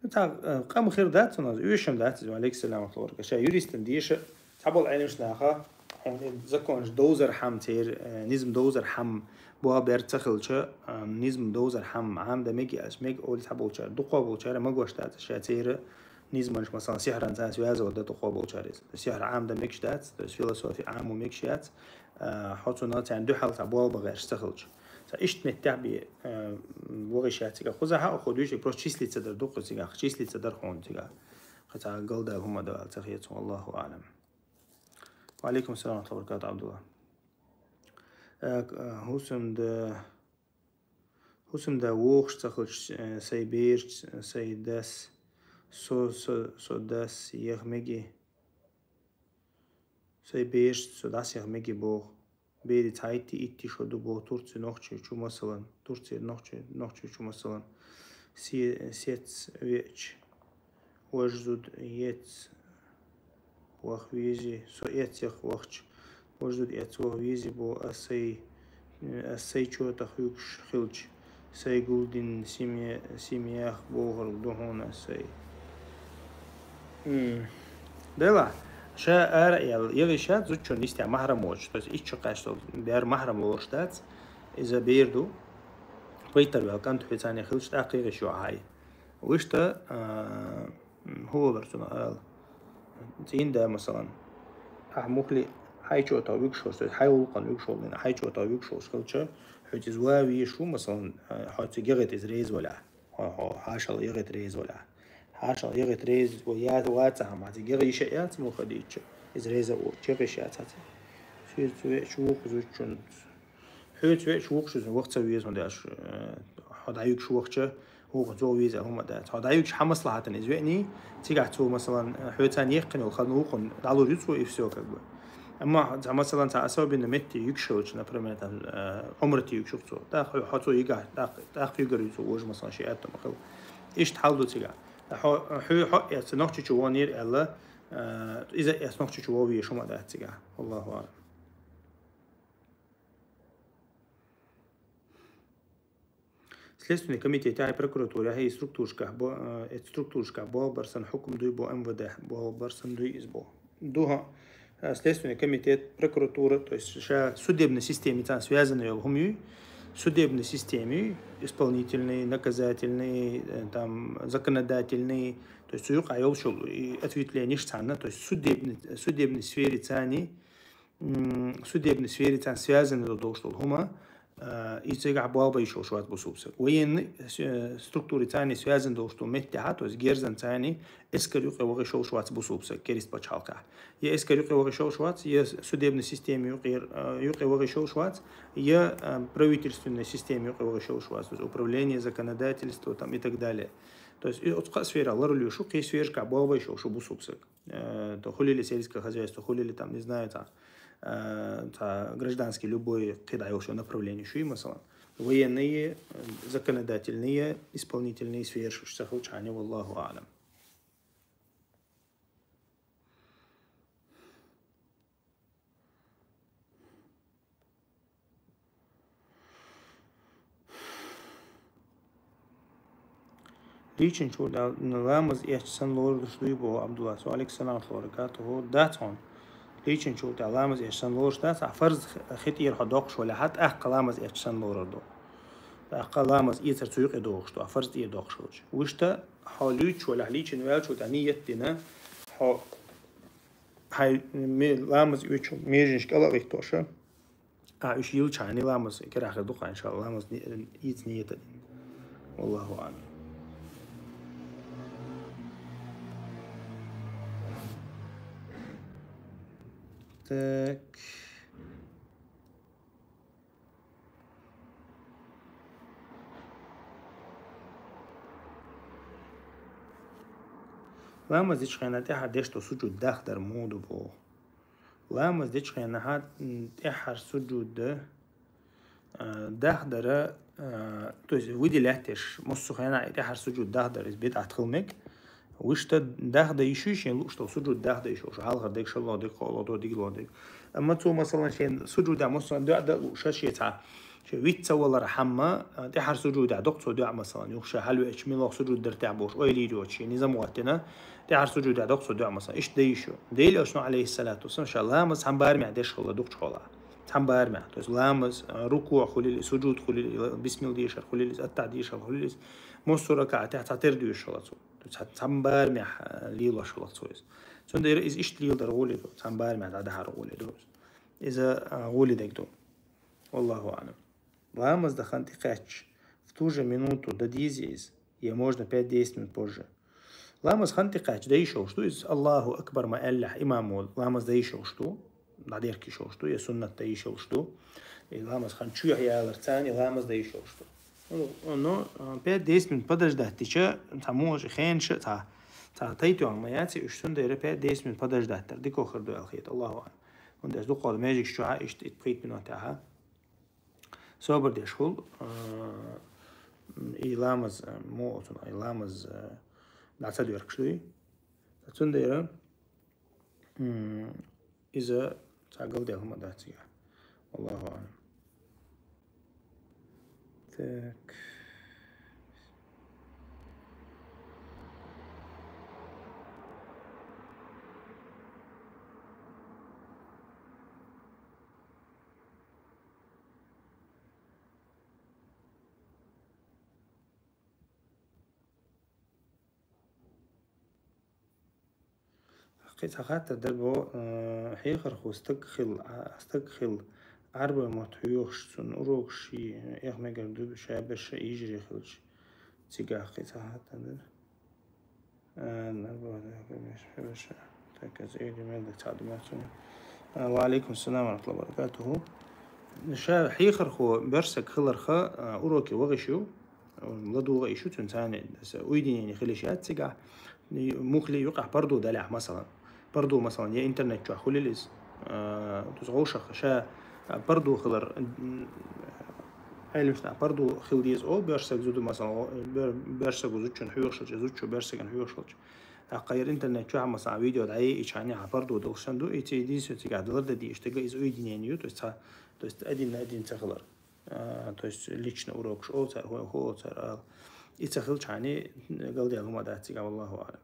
Ну, цхьа, э, къам хир дац цунах, оьшам дац иза, алейкум салам ва рахматуллахи ва баракатух. Ша юристан деша, цхьаболу Ӏеламнаха, хьуна и законаш довзархьама церан, э, низам довзархьама, бо бер ца хилча, э, низам довзархьама, Ӏамдан мега аьлча, мега олу цхьаболчара, дукхо болчара магош дац, ша церан низамаш, масалан, сихьран цхьа связывать дан дукхо болчара иза. Сихьр Ӏамдан мегаш дац, то есть философия Ӏамо мегаш яц, э, хьо цунах царна дуьхьал цхьа болба гӀерташ ца хилча. Цхьа иштта меттехь бен, э, вогӀуш яц цигахь. Кхузахь а хӀу дуьйцург просто числиться дар ду-кх цигахь, числиться дар хьуна цигахь. Кхин цхьа галдала хӀума дан аьлла ца хета суна, Аллаху аӀлам. Ва алейкум салам ва рахматуллахи ва баракатух, Абдулла. Э, к-, э, хӀусамда, хӀусамда вогӀуш ца хилча, э, сайн бераш, сайн дас, со, со, со дас яха меги. Сайн бераш со дӀасаяха меги боху. Берийн цхьайтти, итти шо ду боху Турци нохчи чу, масалан. Турци нохчи, нохчи чу, масалан. Се-, сец веача, важа зуда ец ваха вези, со эц яха вахча, важа зуда эц ваха вези боху, ас сайн Ас сайн чотах вуьгуш хилча, сайн гулдина семья-, семьях бохург ду хьуна сайн. М. Дела, ша ара а яьлла, яхийша зудчун йистехь махьрам воцуш, то есть итт шо кхаьчна долу бер махьрам лоруш дац, иза бер ду, пайтар ваьлла кӀант хьоьцане хилча, тӀаккха яхийша юьхьа хьай. Вуьшта, а, м, хӀун олура цунах ала? ЦӀийнда, масалан, ахь мухли хьайн чотах вуьгуш волуш, то есть хьайн гӀуллакхана вуьгуш волу, хьайн чотах вуьгуш волуш хилча, хьоьца иза ван везаш ву, масалан, хьо цига яхийта иза реза валахь, хьо, хьо хьашал яхийта реза валахь. Хьашал яхийта реза ван я-, вацахь, амма цига яхийша яц, муха дийцча, иза реза а воцуш, яхийша яц хьаца. Соьца веача вукху зудчун Хьоьца веача вукхуш иза ваха ца веза, хӀунда аьлча, э, хьо дӀаюьгуш вахча, вукху цо веза хӀума дац. Хьо дӀаюьгуш хьан маслахьатана иза веъний, цигахь цо, масалан, э, хьоьца яьккхина йолу хан вукхунна дӀалур ю цо, и всё, как бы. Амма цхьа, масалан, цхьа особенно метте юьгуш хилча, например, там, э, Ӏумрате юьгуш ю цо. ТӀаккха хьо цо йигахь, тӀаккха, тӀаккха юьгур ю цо, вожа, масалан, шен аьтту ма хила. Иштта хьал ду цигахь. Хьо, хьо, хьо эцна Нохчийчу вон йира аьлла, э, иза эцна Нохчийчу вон веза хӀума дац цигахь. Аллаху аӀлам. Следственный комитетехь, прокуратурехь и структурашкахь бо-, э, эцу структурашкахь болх бар сан хьукум дуй бо, МВД болх бар сан дуй иза бо. Дуьхьа, э, Следственный комитет, прокуратура, то есть ша судебный системица связанный йолу хӀума юй, судебный системий, исполнительный, наказательный, э, там, законодательный, то есть цу юкъахь йолуш йолу и ответвленеш цхьанна, то есть судебный, судебный сферица м, судебный сферица связанный долуш долу хӀума, А, и цигахь болх беш йолуш вац бусулба саг. Военный, э, структури царни связан долуш долу меттехьа, то есть герзан царни эскар юкъе вахаш йолуш вац бусулба саг, керист пачхьалкхехь. Я эскар юкъе вахаш йолуш вац, я судебный система юкъе, а, юкъе вахаш йолуш вац, я, а, правительственный система юкъе вахаш йолуш вац, то есть управление, законодательство там и так далее. То есть и оцу кхаа сфера ларалуьйш ву, кхин сферашкахь болх беш йолуш ву бусулба саг. Э, то хуьлийла сельское хозяйство, хуьлийла там, не знаю, там, э, там гражданский любой кхидӀа йолчу направлени шуй, масалан, военные, э, законодательные, исполнительные сферы шуьш ца хилчхьана, валлаху аълам. Лийчинчул тӀе ламаз эцча санна лоруш дуй боху Абдуллас. Ва алейкум салам ва баракатуху. Дац хьуна. Лийчинчул тӀе ламаз эцча санна лоруш дац, а фарз хи тӀера хьо доккхуш валахь, тӀаккха ламаз эцча санна лорур ду. ТӀаккха ламаз эцар цу юкъе дохуш ду, а фарз тӀера доккхуш хилча. Вуьшта хьо луьйчуш валахь, лийчина ваьлчул тӀе ният дина, хьо хьайн ме-, ламаз оьцу меженаш кӀала а гӀиттоша. А, уьш йилчхьана ламаз керахь хир ду-кх, иншалла, ламаз ни-, ийца ният а дина. Валлаху аълам. Так. Ламаз дечу хенахь тӀаьхьара деш долу сужуд дахдар муха ду боху? Ламаз дечу хенахьа, м, тӀаьхьара сужуда, а, дахдара, а, то есть выделять деш, массо а хенахь и тӀаьхьара сужуд дахдар, иза бидӀат хила мега. Вуьшта дахда йиш ю шен лууш долу сужуд дахда йиш ю, шу хьалхара дерг, шолгӀа дерг, кхоалгӀа дерг, дигалгӀа дерг. Амма цо, масалан, шен сужуда массо а доӀа дан лууш, ша шен цхьа Шен виц ца валархьама, а, тӀаьхьара сужудехь доккху цо доӀа, масалан, юха ша хьалавеача милох сужуд дара тӀехь бохуш, ойла йийр йоцуш, шен низам гӀоттина, тӀаьхьара сужудехь доккху цо доӀа, масалан, иштта дан йиш ю. Делан Элчано, алейхиссалату вассалам, ша ламаз цхьана барамехь деш хилла дукхачу хьолахь. Цхьана барамехь. То есть ламаз, а, рукуӀ хуьлийла, сужуд хуьлийла, бисмилла дешар хуьлийла, аттахьят дешар хуьлийла, массо а ракаӀатехь цхьа тера доьшуш хилла цо. То есть цхьа-, цхьана барамехь, а, лелош хилла цо иза. Цундела иза иштта леладар гӀоле ду, цхьана барамехь дӀадахьар гӀоле ду иза. Иза, а, гӀоле дерг ду. Валлаху аълам. Ламаз дан хан тӀекхаьчча, в ту же минуту дан дезий иза, я можно пять-десять минут позже? Ламаз хан тӀекхаьчча дан йиш йолуш ду иза, Аллаху акбар ма аьллехь, имамо ламаз дан йиш йолуш ду, дӀадерг йиш йолуш ду, я суннат дан йиш йолуш ду. И ламаз хан чоьхьа яларца и ламаз дан йиш йолуш ду. Ну, ну, а, пять-десять минут подождать дича, цхьа муха хенаш а, цхьа, цхьа тайпа ма яц и уьш, цундела пять-десять минут подождать дар дика хир ду аьлла хета, Аллаху аълам. ХӀунда аьлча дукхахьолу межигаш чохь а иштта итт-пхийтта минот тӀехь а собар деш хуьлу, а, и ламаз, а, муха оцу, и ламаз, а, дӀа ца доьркуш дуй. Цундела, м, иза цхьа галдел хӀума дац цигахь. Аллаху аълам. Так. Кхин цхьа хаттар дара бо, э, хьехархо стаг хилла, а, стаг хилла, Ӏарбойн мотт хьоьхуш, цунна урокаш йий, эхь мегар ду ша берш а йижарий хилча, цигахь кхин цхьа хаттар дара. Э, Ӏарбойн мотт хьоьхуш, берш а. Так, аз эйди мел дац, цхьа ду моьтту. Э, ва алейкум салам ва рахматуллахи ва баракатуху. Ша хьехархо берш а хиларха, э, уроке ваха йиш ю, ладогӀа йиш ю, цуьнан царна аса уединение хила йиш яц цигахь. Мухли юкъахь пардо далахь, масалан. Пардо, масалан, я интернет чохь хуьлийла иза. А, тус гӀовшах ша, а, пардо хилар, м, Ӏелимаш нах пардо хила деза, о, боьрша саг зуда, масалан, о, боьр-, боьрша саг зудчун хьоьхуш хилча, зудчо боьрша сагана хьоьхуш хилча. ТӀаккха яра интернет чохь, масалан, видео дӀаяйича, хьан яхьа пардо долуш санна ду, и цу единственный цигахь далар дан дезаш дерг иза уединение ю, то есть цхьа, то есть один на один ца хилар. А, то есть лично урокаш олу цара, хӀу, хӀу олу цара ала. И ца хилчхьана, галдел хӀума дац цигахь, валлаху аълам.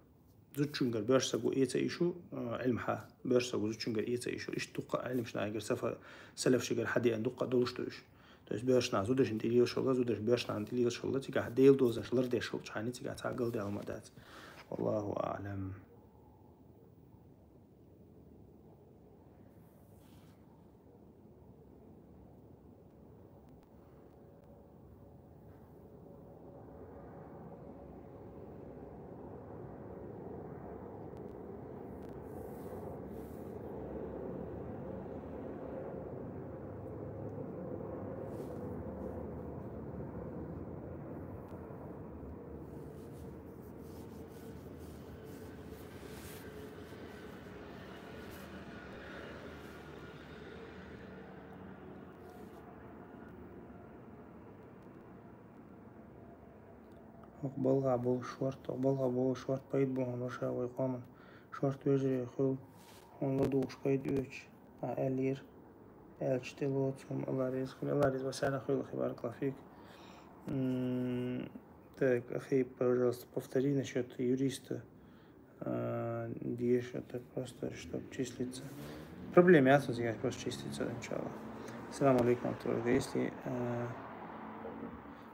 Зудчуьнгара боьрша саго эца йиш ю, а, Ӏилма хьа, боьрша саго зудчуьнгара эца йиш ю. Иштта дуккха а Ӏилмаш нахьигара сафа, салафшигара хьадеана дуккха а долуш ду уьш. То есть боьрша нах зудашна тӀе лелаш хилла, зудаш боьрша нахана тӀе лелаш хилла, цигахь Делан дозанаш лардеш хилчхьана, цигахь цхьа галдел хӀума дац. Валлаху аълам. Оха балгӀа болу шорт, оха балгӀа болу шорт пайда бу хьуна ваша вай къоман. Шорт вежарий хуьлу, хьуна ладугӀуш пайда оьцуш, а аьллера. Аьлча тӀе лоцу хӀума Алла реза хуьлу, Алла реза ва сана хуьлу хи баракаллаху фик. М, так, ахи, пожалуйста, повтори насчёт юриста. А, деша, так просто, чтоб числиться. Проблема яц, я просто числиться, иншаллах. Салам алейкум, Артур. Если, а,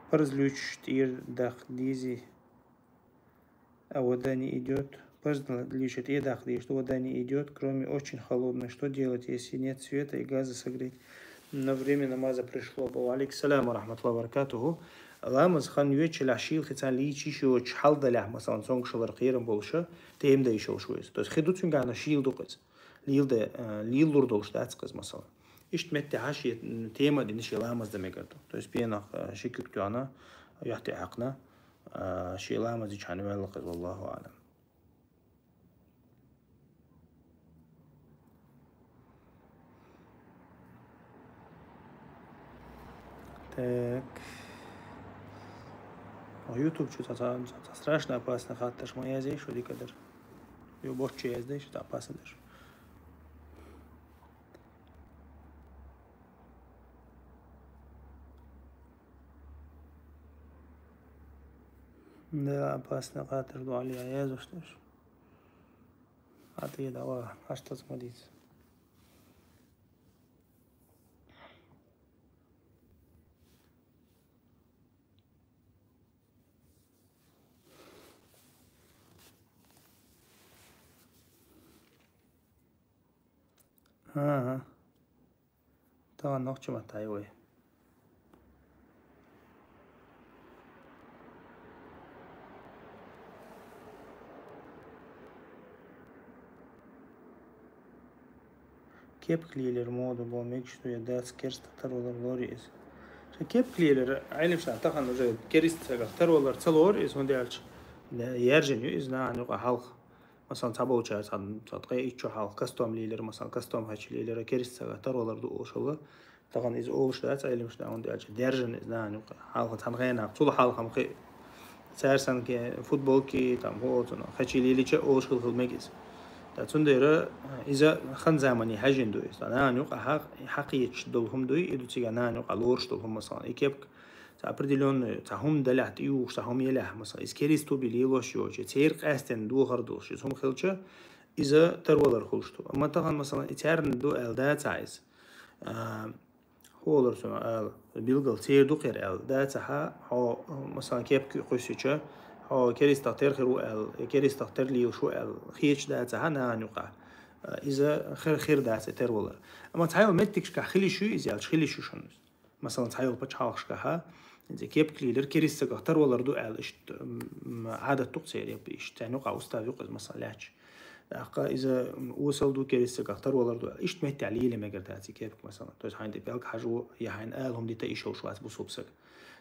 парз луьйчуш тӀера даккха дезий, а вода не идёт. Парз луьйчуш тӀера даккха дезий, что вода не идёт, кроме очень холодной. Что делать, если нет света и газа согреть? Но время намаза пришло. Ва алейкум салам ва рахматуллахи ва баракатуху. Ламаз хан йоьчулехь шийла хи цхьаьна лийча йиш йоцуш хьал далехь, масалан, цомгушалара кхерам болуша, тема дан йиш йолуш ву иза. То есть хи ду цуьнгахь, но шийла ду-кх иза. Лийла де, э, лийла лур долуш дац-кх иза, масалан. Иштта меттехьа шен, м, тема а дина шен ламаз дан мегар ду. То есть пенах, э, ши куьг тоьхна, юьхь тӀе хьаькхна, э, шен ламаз дичахьана ваьлла-кх иза, валлаху аълам. Так. О, YouTube чу ца, ца, ца страшно опасный хаттарш ма язде, шо дика дар. Ю бочча язде, шо ца опасный дар. Да, опасный хаттар ду, Али, а язде, что ж. А ты давай, а что смотрится? Ага. Тахана нохча маттахь вай. Кепка лелар мода бу, мегаш ду я дац, керста тарвалар лорий иза? Ша кепка лелар, Ӏилманчаш тахана уже керста сагах тарвалар ца лору иза, хӀунда аьлча, яьржина ю иза нахана юкъа хьалха. Масалан, цхьаболчара цхьа, цхьа ткъе итт шо хьалха кастом лелира, масалан, кастом хачи лелира, керста сагах тарвалар ду олуш хилла. Тахана иза олуш дац Ӏилманчаш, хӀунда аьлча, даьржина иза нахана юкъа хьалха цхьана хенахь, цул хьалха ма кхин, цара санна кхин футболки, там, хӀо, цунах хачи лелича олуш хила, хила мега иза. Ткъа цундела иза хан замане хьаьжжина ду иза. Ткъа нахана юкъа хьакъ-, хьакхеташ долу хӀума дуй, и ду цигахь нахана юкъа лоруш долу хӀума, масалан, и кепка. Цхьа определённый, цхьа хӀума далехь, тӀеюхуш, цхьа хӀума елехь, масалан, иза кериста тобе лелош йоцуш, церан къаьстина духар долуш, иза хӀума хилча, иза тарвалар хуьлуш ду. Амма тахана, масалан, и царна ду аьлла дацахь иза. А, хӀолара цунах ала, билггал церан ду кхера аьлла дацахь, хьо, масалан, кепка кхуьссича, хьо керистах тера хир ву аьлла, я керистах тера лелаш ву аьлла, хеташ дацахь нахана юкъахь, а, иза хир, хир дац и тарвалар. Амма цхьайолу меттигашкахь хила йиш ю иза аьлча, хила йиш ю шуна иза. Масалан, цхьайолу пачхьалкхашкахьа, иза кепка лелар кериста сагах тарвалар ду аьлла, иштта, м, Ӏадат ду-кх церан, я иштта, царна юкъахь устав ю-кх иза, масалан, лаьтташ. ТӀаккха иза, м, осал ду, кериста сагах тарвалар ду аьлла, иштта меттехь лело мегар дац и кепка, масалан. То есть хьайна тӀе пӀелг хьажо, я хьайна ала хӀума дита йиш йолуш вац бусалба саг.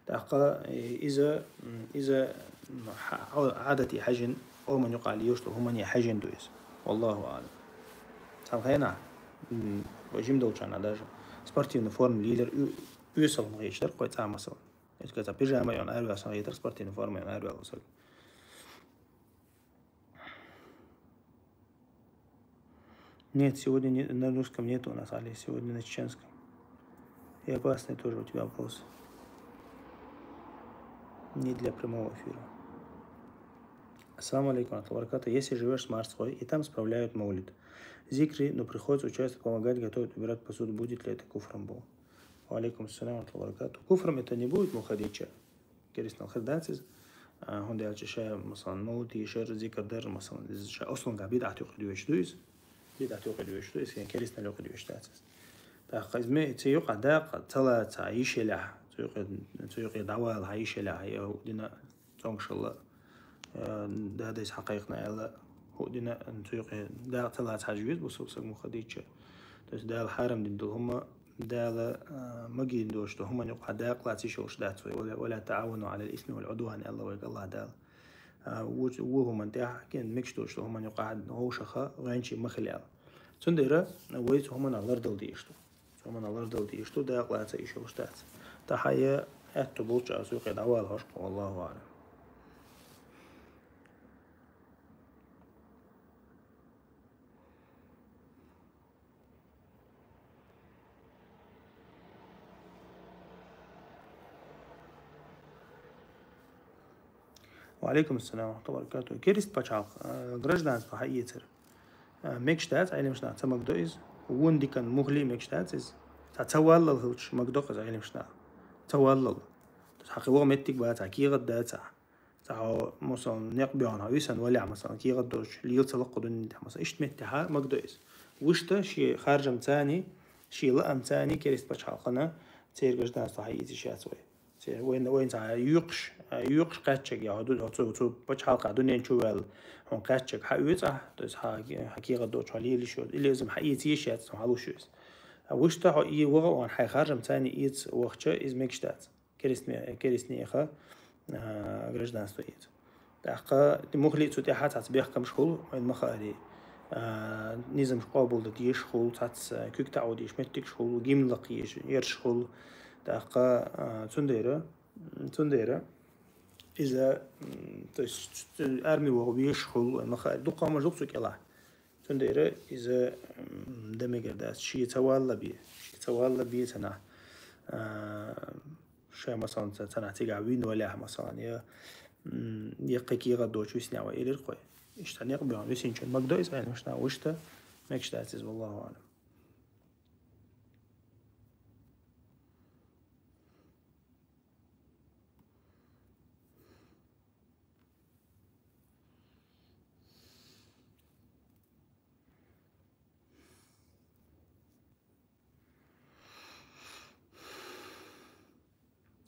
ТӀаккха, э, иза, м, иза, м, хьа-, Ӏадате хьаьжжина, къоман юкъахь лелаш долу хӀумане хьаьжжина ду иза. Валлаху аълам. Цхьана хенахь, м, жима долчарна даже спортивный форма лелар ю-, оьсал ма хеташ дара кхой цӀа, масалан. Эцкъа цхьа пижама йолу араваьлла санна хетара, спортивный форма йолу араваьлла саг. Нет, сегодня не, на русском нету у нас, Али, сегодня на чеченском. И опасный тоже у тебя вопрос. Не для прямого эфира. Ассаламу алейкум, ва рахматуллахи ва баракатух. Если живешь с морской, и там справляют маулид, зикри, но приходится участвовать, помогать, готовить, убирать посуду, будет ли это куфром? Бу. Ва алейкум ассалам ва рахматуллахи ва баракатух. Куфром это не будет, мухадича. Керистанал хир дац иза. А, хӀунда аьлча ша, масалан, маулид дийшар, зикр дар, масалан, иза ша аслангахь бидӀат юкъе доьшуш ду иза. БидӀат юкъе доьшуш ду иза, керистанал юкъе доьшуш дац иза. ТӀаккха иза ме-, цу юкъа дакъа ца лаца йиш елахь, цу юкъе, цу юкъе дӀавала хьан йиш елахь, я хӀуъа дина цомгушалла, э, дадайс хьан кхайкхина аьлла, хӀуъа дина цу юкъе дакъа ца лаца хьажа веза бусалба саг мухадича. То есть Дала хьарам дина долу хӀума Дала, а, магийна доцуш долу хӀуманна юкъахь дакъа лаца йиш йолуш дац вай. «Ва ла, ва ла таӀавану Ӏалал исми вал Ӏудван», аьлла вайга АллахӀ Дала. А, ву-, ву хӀуманна тӀехь, кхин мегаш доцуш долу хӀуманна юкъахь вовшаха гӀоьнчий ма хила аьлла. Цундела вай цу хӀуманах лардала дезаш ду. Цу хӀуманах лардала дезаш ду, дакъа лаца йиш йолуш дац. Тахьа я аьтто болчу а цу юкъе дӀавала хьожуш, валлаху аълам. Ва алейкум ассалам ва рахматуллахи ва баракатух. Кераст пачхьалкх, а, гражданство хьаэцар. А, мегаш дац, Ӏилманчаш наха, ца магадо из. Вон дикан мухӀли мегаш дац из. Ца, ца валлал хилча, магадо из, Ӏилманчаш наха. Ца валлал. То есть хьакхи ваха меттиг бацахь, кехат дацахь. Ца хьо, масалан, некъ бехна, хьо висина валехь, масалан, кехат доцуш, лела ца лакху дунен тӀехь, масалан, иштта меттехь хьа магадо из. Вуьшта шен харжамцани, шен лаамцани кераст пачхьалкхана церан гражданство хьаэца йиш яц вай. Церан вайна, вайна цхьа юкъаш, а, юкъаш кхаьччаг, я хьо ду-, хьо цу, цу пачхьалкхехь дуьнен чу ваьлла, хьуна кхаьччаг хьа оьцахь, то есть хьа, хьа кехат доцуш хьо лела йиш йоцу, или иза хьаэца йиш яц, хьуна хьалуш ю иза. А вуьшта хьо и ваха ван хьайн харжамцани эца вахча, иза мегаш дац. Керастне-, керастнеха, а, гражданство эца. ТӀаккха мухӀли цу тӀехь цхьацца бехкамаш хуьлу, вайна ма хаарий. А, низамаш къобалдан дезаш хуьлу, цхьацца куьг таӀо дезаш меттигаш хуьлу, гимн лакха езаш ерш хуьлу. ТӀаккха, а, цундела, цундела иза, м, то есть, арми ваха везаш хуьлу, вайна ма хаарий. Дукха хӀуманаш ду-кх цу кӀелахь. Цундела иза, м, дан мегар дац, шен ца валла бен, шен ца валла бен ца нах. А, ша, масалан, ца, ца нах цигахь вина валехь, масалан, я, м, я кхин кехат доцуш виснехь вай, элира-кх вай. Иштта некъ бехна висинчун магадо иза, Ӏилманчаш наха, вуьшта мегаш дац иза, валлаху аӀлам.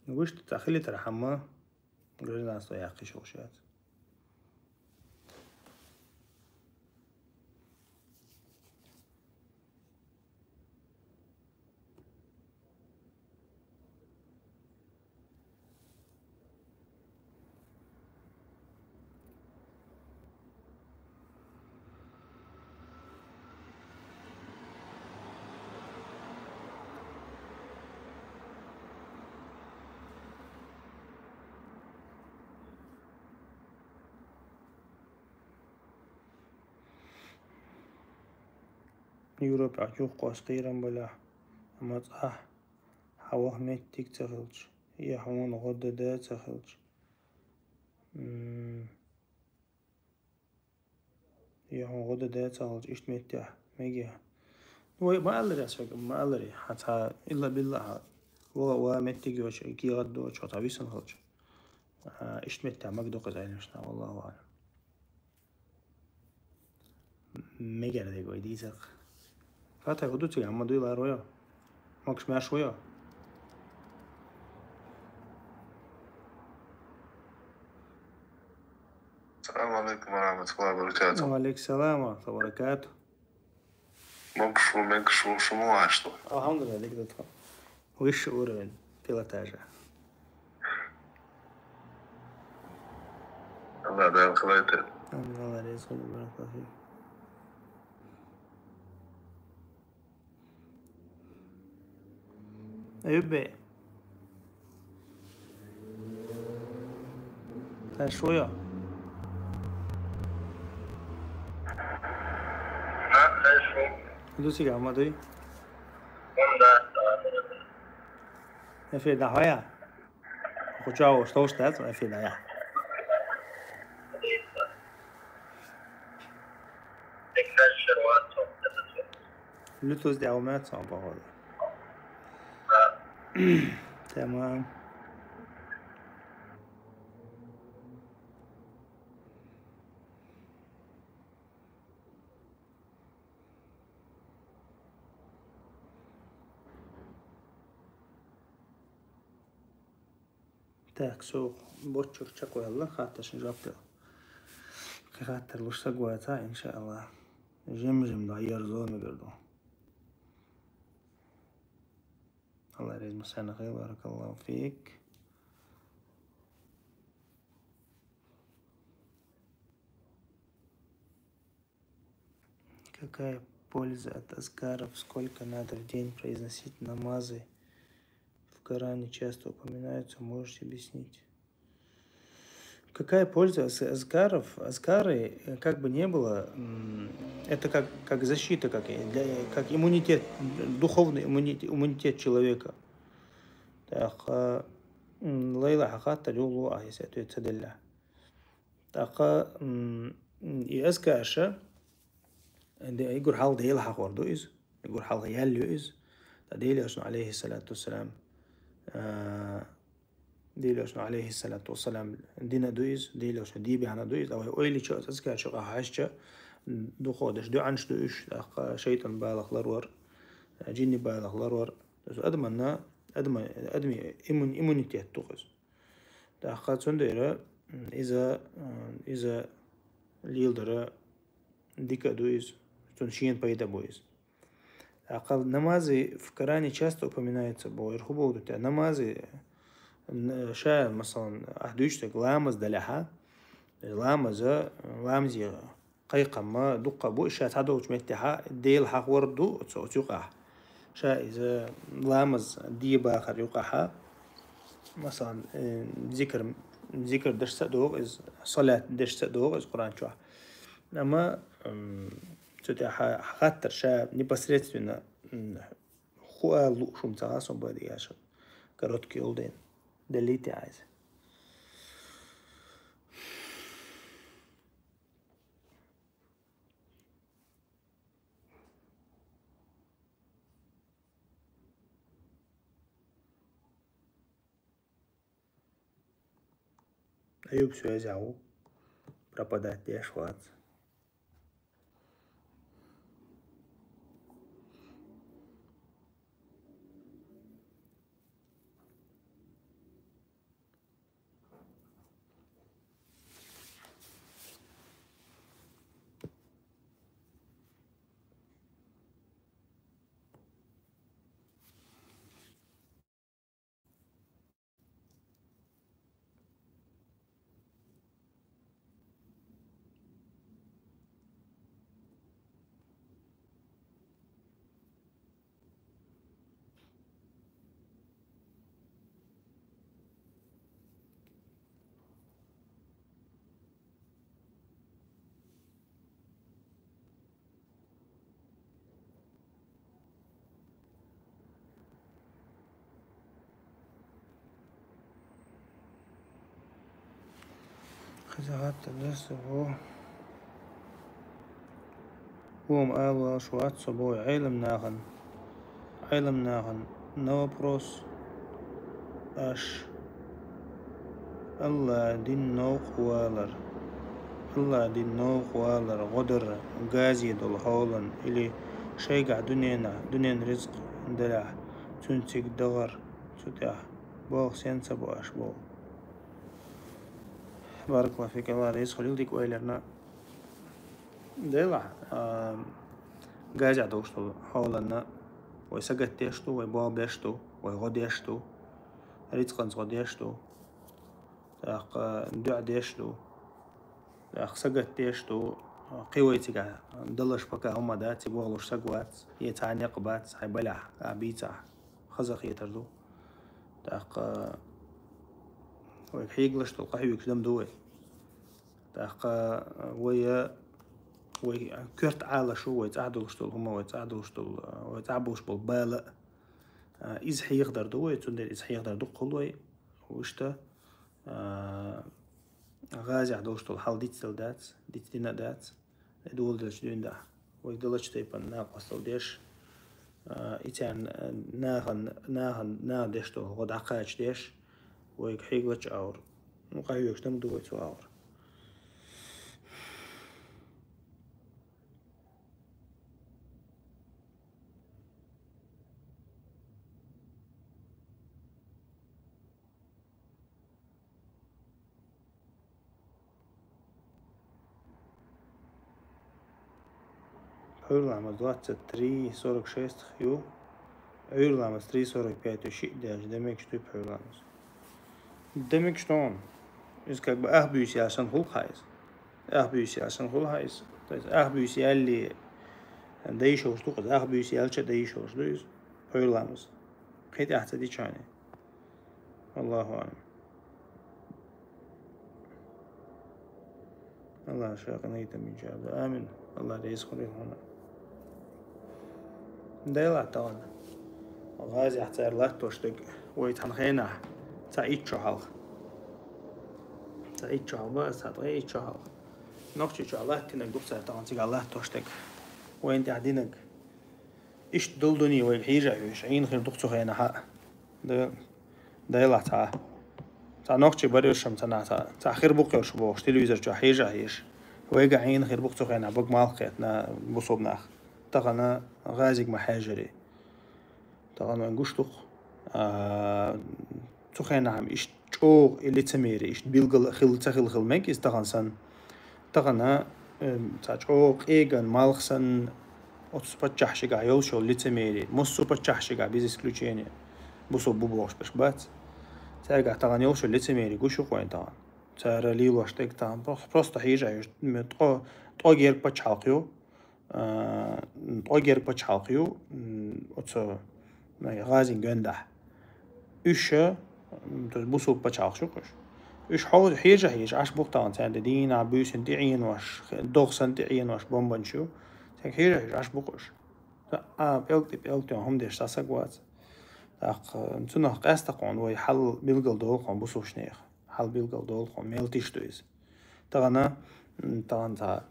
Вуьшта цхьа хилийтархьама гражданство яккха йиш йолуш яц. Европехь юхакхосса кхерам балехь, амма цӀахь хьан ваха меттиг ца хилча, я хьуна гӀо дан да ца хилча, м, я хьуна гӀо дан да ца хилча, иштта меттехь мегий хьан? Ну, вай ма аллара, ас вайга ма аллара, хьан цхьа илла-билла хьан ваха, ваха меттиг йоцуш, кехат доцуш, хьо цхьа висина хилча. А, иштта меттехь магадо-кх иза, Ӏилманчаш наха, валлаху аӀлам. Мегар дерг вай дийцар-кх. Фатхьа хӀун ду цига, хӀумма дуй ларо йо? Могуш-маьрша ву йо? Салам алейкум ва рахматуллахи ва баракатух. Ва алейкум салам ва рахматуллахи ва баракатух. Могуш ву, мегаш ву, шу ма вац ду. Алхьамдулиллах, дика ду тхо. Высший уровень пилотажа. Аллах Дала хилайта. Амин, Аллах реза хуьлда, баракаллаху фик. Аюб бе. Тай шу йо? А, тай шу. Ду цига ма дуй? Ун да. Эфир дахьа я? Хуча уж товш дац, эфир да я. Bluetooth дӀа ма ца, походу. Тамам. Так, со борчух чекхваьлла, хаттаршна жоп дала. Кхин хаттар луш саг ваца, иншааллах. Жим-жим да, ер зо мегар ду. Аллах реза массарна хила, баракаллаху фик. Какая польза от азкаров? Сколько надо в день произносить намазы? В Коране часто упоминаются, можете объяснить? Какая польза от азкаров? Азкары, э, как бы не было, м, это как, как защита, как, и для, как иммунитет, духовный иммунитет, иммунитет человека. Так, а, м, Лейла хьан хаттар юхалу ахь, если ответ ца делла. ТӀаккха, м, и азкараш, де-, эггара хьалха Дела хьахор ду из, эггара хьалха ял ю из. ТӀаккха Дела Элчано, алейхиссалату вассалам, а, Дела Элчано, алейхиссалату вассалам, дина ду из, Дела Элчано дийбаьхна ду из, а вай ойла йича, азкараш юкъахь хьаьжча, духо деш дуьӀанаш ду уьш, тӀаккха шайтӀан балах ларвар, жинни балах ларвар. Адаманна, адама-, адами иммун-, иммунитет ду-кх из. ТӀаккха цундела, м, иза, м, иза леладар дика а ду из, цунна шена пайда бу из. ТӀаккха намазы в Коране часто упоминается боху, хӀун боху ду те? Намазы, н-, ша, масалан, ахь дуьйцу дерг ламаз далехьа, ламаза, ламазе кхайкхам дуккха бу, ша цхьадолчу меттехьа Дела хьахор ду оцу, оцу юкъахь. Ша иза ламаз дебахар юкъахьа, масалан, э, зикр, зикр дашца а догӀу иза, салат дашца а догӀу иза Къуръан чохь. Амма, м, цу тӀехь хьа-, хаттар ша непосредственно, м, хӀун ала лууш хӀума ца хаьа сон, бакъдерг аьлча, короткий йолу ден. Далийта Ӏайса. Аюб связь ву. Пропадать деш вац. Хезахетта дерс бу. Вон ала валаш вац со боху Ӏелам нахана. Ӏелам нахана на вопрос аш. Алла дин новкъа валар. Алла дин новкъа валар гӀо дар газе долу хьолан или шайгахь дуьненахь, дуьненан ризкъ делахь, цуьнан цига дахар цу тӀехь. Боху сен ца бу аш боху. Баракаллаху фик, Алла реза хуьлийла дика ойларна. Делахь, а, газехь долуш долу хьоланна вай сагатдеш ду, вай болх беш ду, вай гӀо деш ду, рицкъанца гӀо деш ду, тӀаккха дуьӀа деш ду, тӀаккха сагатдеш ду, кхин вай цигахь далаш пока хӀума дац, цига вахлуш саг вац, е цхьа некъ бац, хьайн балехь, а, бийцахь, хаза хетар ду. ТӀаккха вайга хьегалаш долу къахьоьгуш дам ду вай. ТӀаккха вай, вай коьрта Ӏалаш ву, вай цӀахь долуш долу хӀума, вай цӀахь долуш долу, вай цӀахь болуш болу бала а, иза хьехадар ду вай, цундела иза хьехадар дуккха хуьлу вай. Вуьшта, а, гӀазехь долуш долу хьал дицдала дац, дицдина а дац. И доладелча дуьйна дахь. Вай далачу тайпана накъосталла деш, а, и царна, а, нахана, нахана, наха деш долу гӀо дӀакхача деш, вайга хьегалачу агӀор. Ну, къахьоьгуш дам ду вай цу агӀор. Пхьуьйрламаз двадцать три сорок шесть ю, Ӏуьйрламаз три сорок пять ю, шиъ даьлча, де мегаш дуй пхьуьйрламаз? Де мегаш ду хьуна. Иза как бы ах буьйса яьлча санна хуьлу хьан иза. Ах буьйса яьлча санна хуьлу хьан иза. То есть ах буьйса яьлча де йиш йолуш ду-кх иза, ах буьйса яьлча де йиш йолуш ду иза. Пхьуьйрламаз. Кхин тӀаьхьа ца дича хьуна. Аллаху аӀлам. Аллах ша къинхетам бинчарна. Амин. Аллах реза хуьлийла хьуна. Делахь тахана. ГӀазехь цара латтош дерг вай цхьана хенахь, цхьа итт шо хьалха. Итт шо хьалха, ас цхьа ткъе итт шо хьалха. Нохчийчохь латтинарг ду-кх цара тахана цига латтош дерг. Вайна тӀехь динарг. Иштта долу дуьне вайга хьежа а хьоьжуш, Ӏийна хир ду-кх цу хенахь. Да, дайлахь цхьа. Цхьа нохчий барьйолуш-м ца нах цхьа, цхьа хир бу-кх уьш бохуш, телевизор чохь хьежа а хьоьжуш. Вайга Ӏийна хир бу-кх цу хенахь, бага малх кхетта бусалба нах. Тахана гӀазиг ма хьаьжжара. Тахана вайн гуш ду-кх. А, цу хенахь-м иштта чӀогӀа и лицемерие, иштта билггал а хила, ца хила хила мега иза тахана санна. Тахана, э, цхьа чӀогӀа къеган малх санна, оцу паччахьашкахь йолуш йолу лицемерие, массо а паччахьашкахь без исключения, бусалба бу бохуш берш бац. Цаьргахь тахана йолуш йолу лицемерие гуш ю-кх вайна тахана. Цара лелош дерг тахана прос-, просто хьежа а хьоьжуш, м, ткъо-, ткъо герга пачхьалкх ю. А, ткъо герга пачхьалкх ю, м, оцу, ну, гӀазин гондахь. Уьш, м, то есть бусалба пачхьалкхаш ю-кх уьш. Уьш хьо-, хьежа а хьоьжуш, Ӏаш бу-кх тахана царна, дийнахь буьйсанна тӀе Ӏенош, догӀа санна тӀе Ӏенош бомбанаш ю. Цаьрга хьежа а хьоьжуш, Ӏаш бу-кх уьш. А, пӀелг тӀе, пӀелг тӀе хӀума деш цхьа саг вац. ТӀаккха, м, цунах къаьстта хьуна вай хьал билгал долу хьуна бусалбанех. Хьал билгал долу хьуна, мел тиша ду иза. Тахана, м, тахана цхьа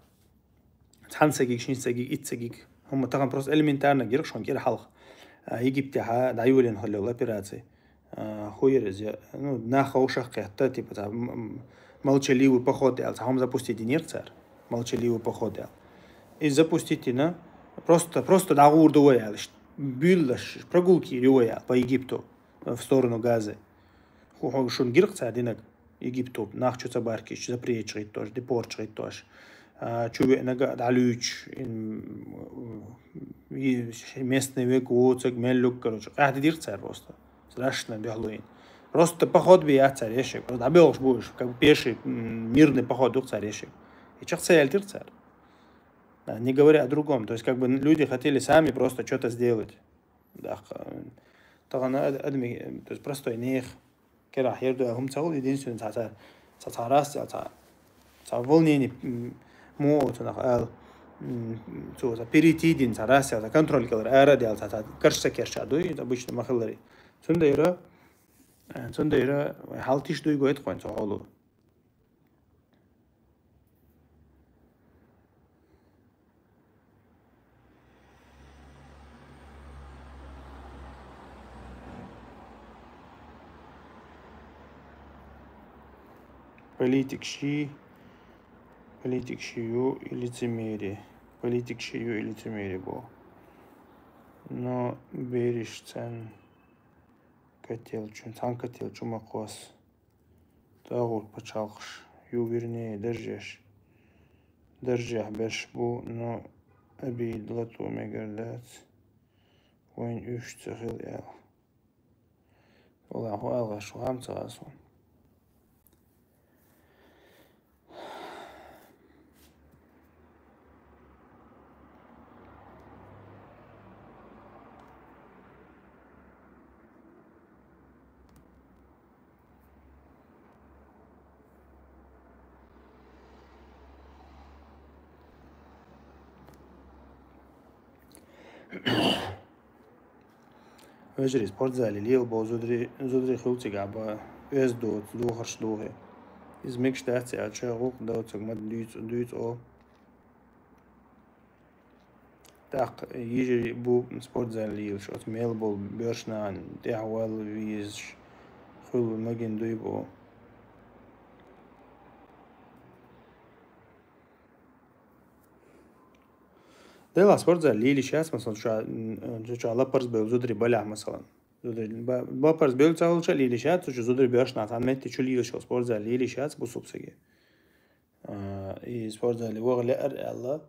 Цхьана сагиг, шина сагиг, итт сагиг. ХӀумма тахана просто элементарно гира-кх шуна кӀира хьалха. А, Египтехьа дӀайолийна хилла йолу операци. А, хӀун яра иза? Ну, нах вовшах кхетта, типа, цхьа, м-, м-, молчаливый поход аьлла, цхьа хӀума запустить динера цара. Молчаливый поход аьлла. И запустить дина, просто, просто дӀагӀур ду вай аьлла, ш-, буьйлалаш, прогулки йир ю вай аьлла, по Египту, в сторону Газы. ХӀу-, хӀу-, шуна гира-кх цара динарг. Египту нах чу ца баркийча, запреташ гӀиттош, депорташ гӀиттош, а, чу веанарг а дӀалуьйчуш, ин, и, местный век воцург, мел луг, короче, къаьхьа дира цара просто. Страшно дуьхьал йина. Просто поход бен яц цара еш ерг. Просто дӀабоьлхуш бу уьш, как бы пеший, м, мирный поход ю-кх цара еш ерг. И чекх ца яьлтира цара. А, не говоря о другом. То есть, как бы люди хотели сами просто что-то сделать. ТӀаккха, тахана ад-, адамийн, то есть простой нехан карахь хӀара ду аьлла хӀума ца хуьлу, единственное, цхьа, цхьа, цхьа, цхьа раз, цхьа, цхьа, цхьа волнение, м, мо оцунах аьлла, м, цо цхьа перейти дина, цхьа раз, цхьа контроль кӀелара ара а даьлла, цхьа, цхьа карш ца керча дуй, обычно ма-хиллара. Цундела, э, цундела хьал тиша дуй гойту-кх вайн цу хьоло. Политикаш, политикаш ю и лицемерие. Политикаш ю и лицемерие боху. Но берриш цхьана котел чу, цхьана котел чу ма кхосса. ТӀагӀут пачхьалкхаш ю, вернее, даржеш. Даржехь берш бу, но обида лато мегар дац, вайна уьш ца хила аьлла. Валлахьи, хӀун ала гӀаш ву, хӀама ца хаьа суна. Вежарий, спортзале лела боху зударий, зударий хуьлу цигахь бан, оьзда доцу, духарш духе. Иза мегаш дац аьлча, гӀуллакх доцург ма дуьйцу, дуьйцу оха. ТӀаккха йижарий бу спортзале лелаш, оцу мел болу боьршнана тӀаьхьавала везаш хуьлу магийна дуй боху. Делахь спортзале лелаш яц, масалан, ша, м, ша лапарз бевлла зударий балехь, масалан. Зударий ба-, лапарз бевлла ца хуьлуш а лелаш яц, цу чу зударий боьршнана цхьана метте чу лелаш йолу спортзале лелаш яц бусалба стаге. А, и спортзале ваха лаьара аьлла,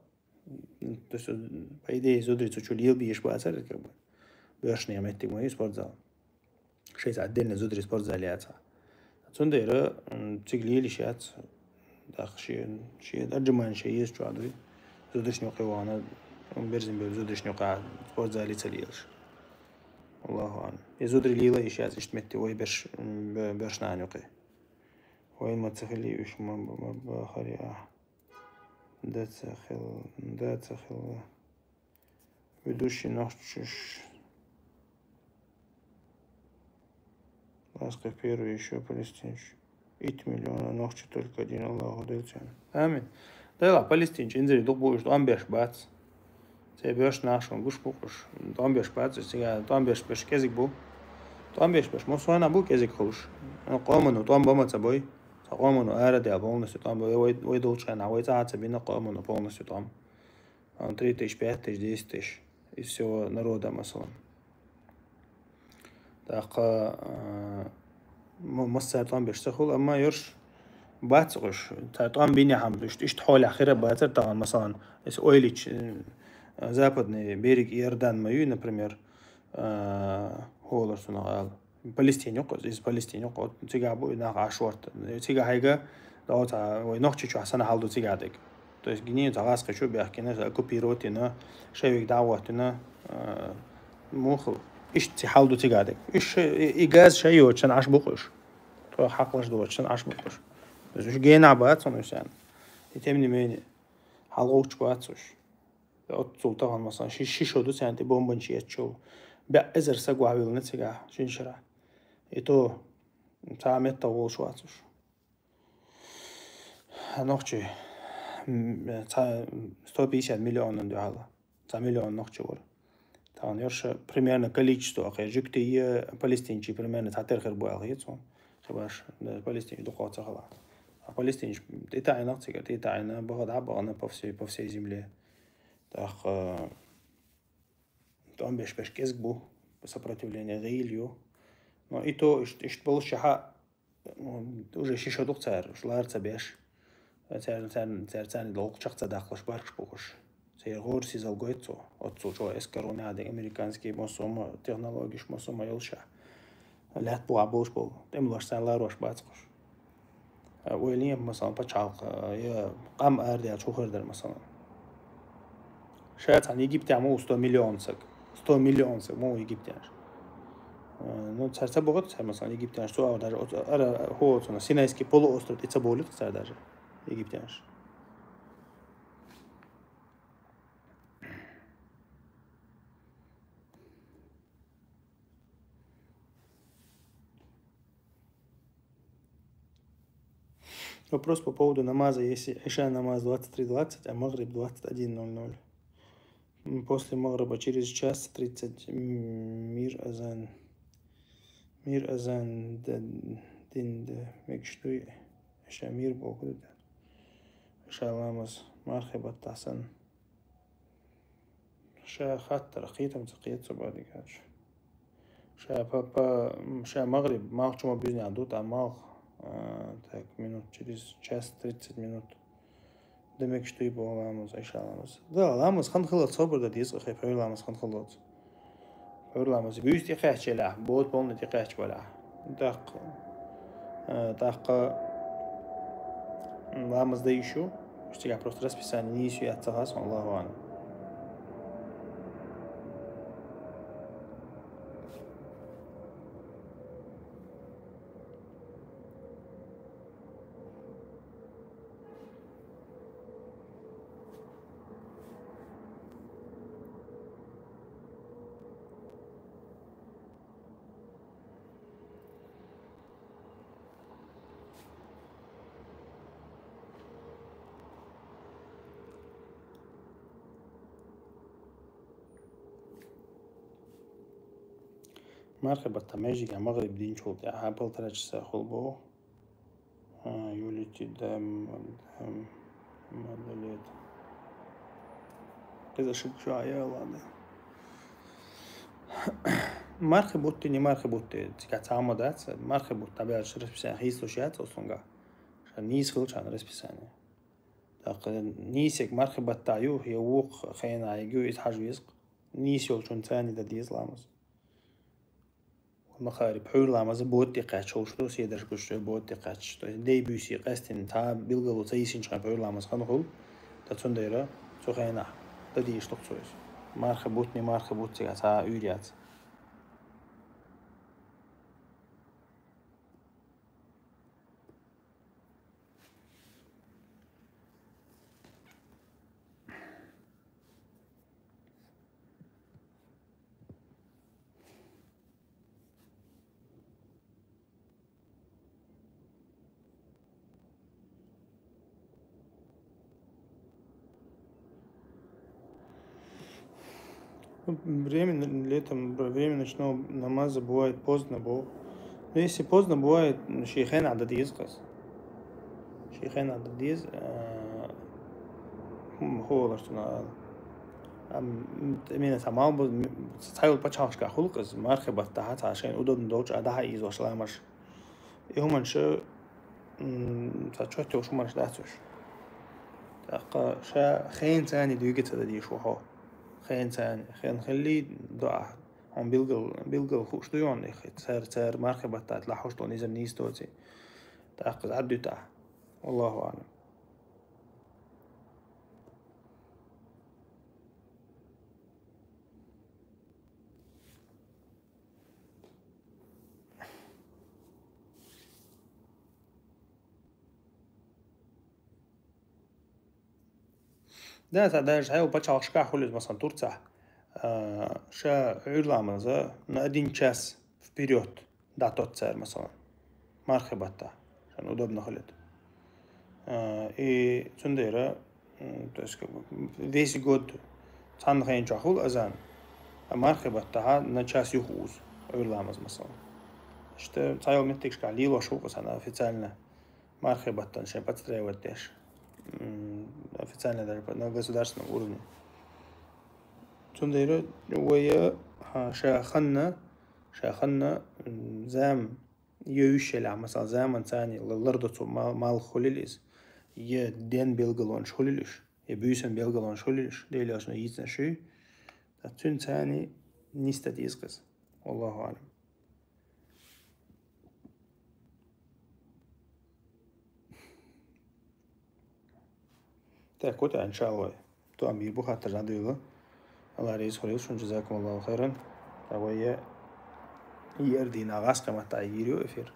м, то есть, по идее, зударий цу чу лела безаш бацара, как бы, боьршнех меттиг ма ю спортзал. Шайца отдельно зударий спортзал яцахь. Цундела, м, цига лелаш яц. ТӀаккха шен, шен отжимание шен езачохь дуй. Зударшна юкъе вахана, м, берзина бевлла зударшна юкъахь спортзале ца лелаш. Аллаху аълам. И зударий лела йиш яц иштта метте вай берш-, м, бе-, боьршнана юкъе. Вай ма ца хили уьш ма, ма, ма бахари ахь. Да ца хила, да ца хила. Ведущий нохчаш. Ласка первый ещё палестинец. Итт миллион нохчий только один Аллаху делчан. Амин. Дела, палестинчи инзари дукха бу уж тӀом беш бац. Цей беш нахшон гуш букъуш. ТӀом беш бац, цига тӀом беш беш кезиг бу. ТӀом беш беш, мо сойна бу кезиг хуш. Къоману тӀом бама ца бой. Ца къоману ара дя полностью тӀом бой. Вай, вай долчана, вай ца ца бина къоману полностью тӀом. А, три тысячи, пять тысяч, десять тысяч. Из всего народа, масалан. ТӀаккха, а, м-, массар тӀом беш ца хул, амма йорш бац гӀуш. Ца тӀом бини хӀама, ишт-, ишт хьоля хира бацар тагӀан, масалан, если ойлич, э, западный берег Иордан ма ю, например, а, хьолар сунагӀал. Палестин юкъа, из Палестин юкъа, цига бу, нах ашварт. Цига хайга, да, вот, а, вай нохчи чу хасана халду цига дег. То есть гини цагас качу бяхкина, оккупировать ина, шевик даватина, а, мух, ишт ци халду цига дег. Иш, и, и газ шай йочан аш букуш. То хакълаш дочан аш букуш. То есть уж гена бац он уж. И тем не менее, халгоч бац уж. От султаган, масалан, ши-, шишо ду сянти бомбанчи ячо. Бя эзер сагвавил на цига, шиншара. И то, ца метта волш вацуш. Нохчи, м, ца сто пятьдесят миллион дюхала. Ца миллион нохчи вор. Таган йорша примерно количество, ахе, жюкти е палестинчи примерно ца терхер буял хицу. Хибаш, да, палестинчи духоца хала. А палестинчи, это айна цигар, это айна, багада, багана по всей, по всей земле. ТӀаккха, э, тӀом беш-беш кӀезг бу, сопротивление гӀийла ю. Но и то, ишт-, ишт болуш чахьа, м, уже шиша дукха цара, уж лар ца беш. Цара, цара, цара, царна долу чакх ца даккхалаш баркаш бу уж. Церан гӀорасизал гойту цо. Оццул чӀогӀа эскаро надо, американский массо а технологиш, массо а йолуша. Лаьтта бухахь болуш болу, тӀемалош царна ларош бацахуш. А, ойла ен, масалан, пачхьалкх, а, я къам арадаьлча хӀун хир дара, масалан. Ша цхьана Египтехь ма ву сто миллион саг. Сто миллион саг ма ву египтянаш. А, ну, цара ца бохура цара, масалан, египтянаш, цо а даже оцу ара, хӀо оцунах, Синайский полуостров тӀе ца бовлира цара даже, египтянаш. Вопрос по поводу намаза. Если Иша намаз двадцать три двадцать, а Магриб двадцать один ноль ноль. М, после Магриба через час тридцать, м, мир азан. Мир азан д-, дин д-, мегаш дуй. Иша мир боху д-, Иша ламаз мархи баттахь сан. Ша хаттар кхетам ца кхета со бадигач. Ша па, па, м, ша Магриб, малх чума бизнехь ду, тӀа малх, а, так, минут, через час тридцать минут. Дан мегаш дуй боху ламаз, Иша ламаз. Да, ламаз хан хилац, собар дан деза, хе, пхьуьйра ламаз хан хилац. Пхьуьйра ламаз, буьйса тӀекхаьчча елахь, бот полна тӀекхаьчча валахь. ТӀаккха, э, тӀаккха, м, ламаз дан йиш ю, уьш цигахь просто расписание нийса ю яц ца хаа суна, Аллаху аълам. Мархи баттахь межиган Магриб динчул тӀаьхьа полтора часа хул боху. А, юлити дам, дам, мадалет. Кхеза шуьга шу а яла, да. Мархи бутти, не мархи бутти, цигахь цхьа а ма дац, мархи бутт дӀабаьлча расписание хийцалуш яц оцунга. Ша нийса хилчарна расписание. ТӀаккха нийсег мархи баттахь ю, я вукху хенахь ю, иза хьажа веза-кх. Нийса йолчунна царна дан деза ламаз. Махари пхьуьйра ламаза бот тӀекхаьчча хӀуш ду, седарш гуш бот тӀекхаьчча. То есть дей буьйсий къаьстина цхьа билгало ца йисинчхьан пхьуьйра ламаз хан хуьлу, ткъа цундела цу хенахь дан дийш ду-кх цо иза. Мархи бутт, не мархи бутт цигахь цхьа а уьйр яц. Ну, время, летом, б-, время ночного намаза бывает поздно, бо-, ну, если поздно бывает, ну, ший хенахь дан деза-кх из. Ший хенахь дан деза, а, хӀу-, хӀу олуш цунах ала. Ам, м, именно цхьа мал бу-, м, цхьайолу пачхьалкхашкахь хуьлу-кх из, мархи баттахь цхьа шайна удобно долчу а дӀа-хьа ийзош ламазаш. И хӀуманаш, м, цхьа чот йолуш хӀуманаш дац уьш. ТӀаккха ша хенца а дуьйцуш ца дан дезаш ву хьо. Хенца а, хен хиллий, до ахь. Хьуна билггал, билггал хууш ду хьуна, цара, цара мархи баттахь лахьош долу низам нийса доций. ТӀаккха иза Ӏад дуьту ахь. Валлаху аӀлам. Да, цхьа даже цхьайолу пачхьалкхашкахь хуьлу иза, масалан, Турцехь, а, ша Ӏуьйра ламаза на один час вперёд дӀатотту цара, масалан, мархи баттахь, шайна удобно хуьлуьйту. А, и цундела, м, то есть, как бы, весь год цхьана хенчохь хуьлу азан, а мархи баттахь на час юха узу, Ӏуьйра ламаз, масалан. Иштта цхьайолу меттигашкахь лелош ву-кх иза официально. Мархи баттана шайн подстраивать деш. М, официально даже по-, на государственном уровне. Цундела вай, а, ша ханна, ша ханна, м, зама йовзуш елахь, масала, заманца а ла-, лардо цо мал-, малх хуьлийла иза. Я ден билгалонаш хуьлийла уьш, я буьйсан билгалонаш хуьлийла уьш, Делан Элчано йийцинарш ю. Ткъа цуьнца а нисдан деза-кх иза. Валлаху аӀлам. Так, вот, иншаллах. Тоам бийр бу хаттар дӀадуьйла. Алла реза хуьлийла шуна, жазакумуллаху хайран. Ткъа вай я иара дийнахь гӀазкхийн маттахь йийр ю эфир.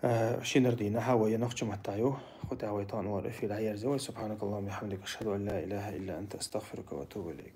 Э, шинара дийнахь вай я нохчийн маттахь ю. Кху тӀехь вай тахана вара эфир дӀаерза вай. Субханакаллахумма ва бихамдика, ашхаду ан ла илаха илла анта, астагфирука ва атубу илайк.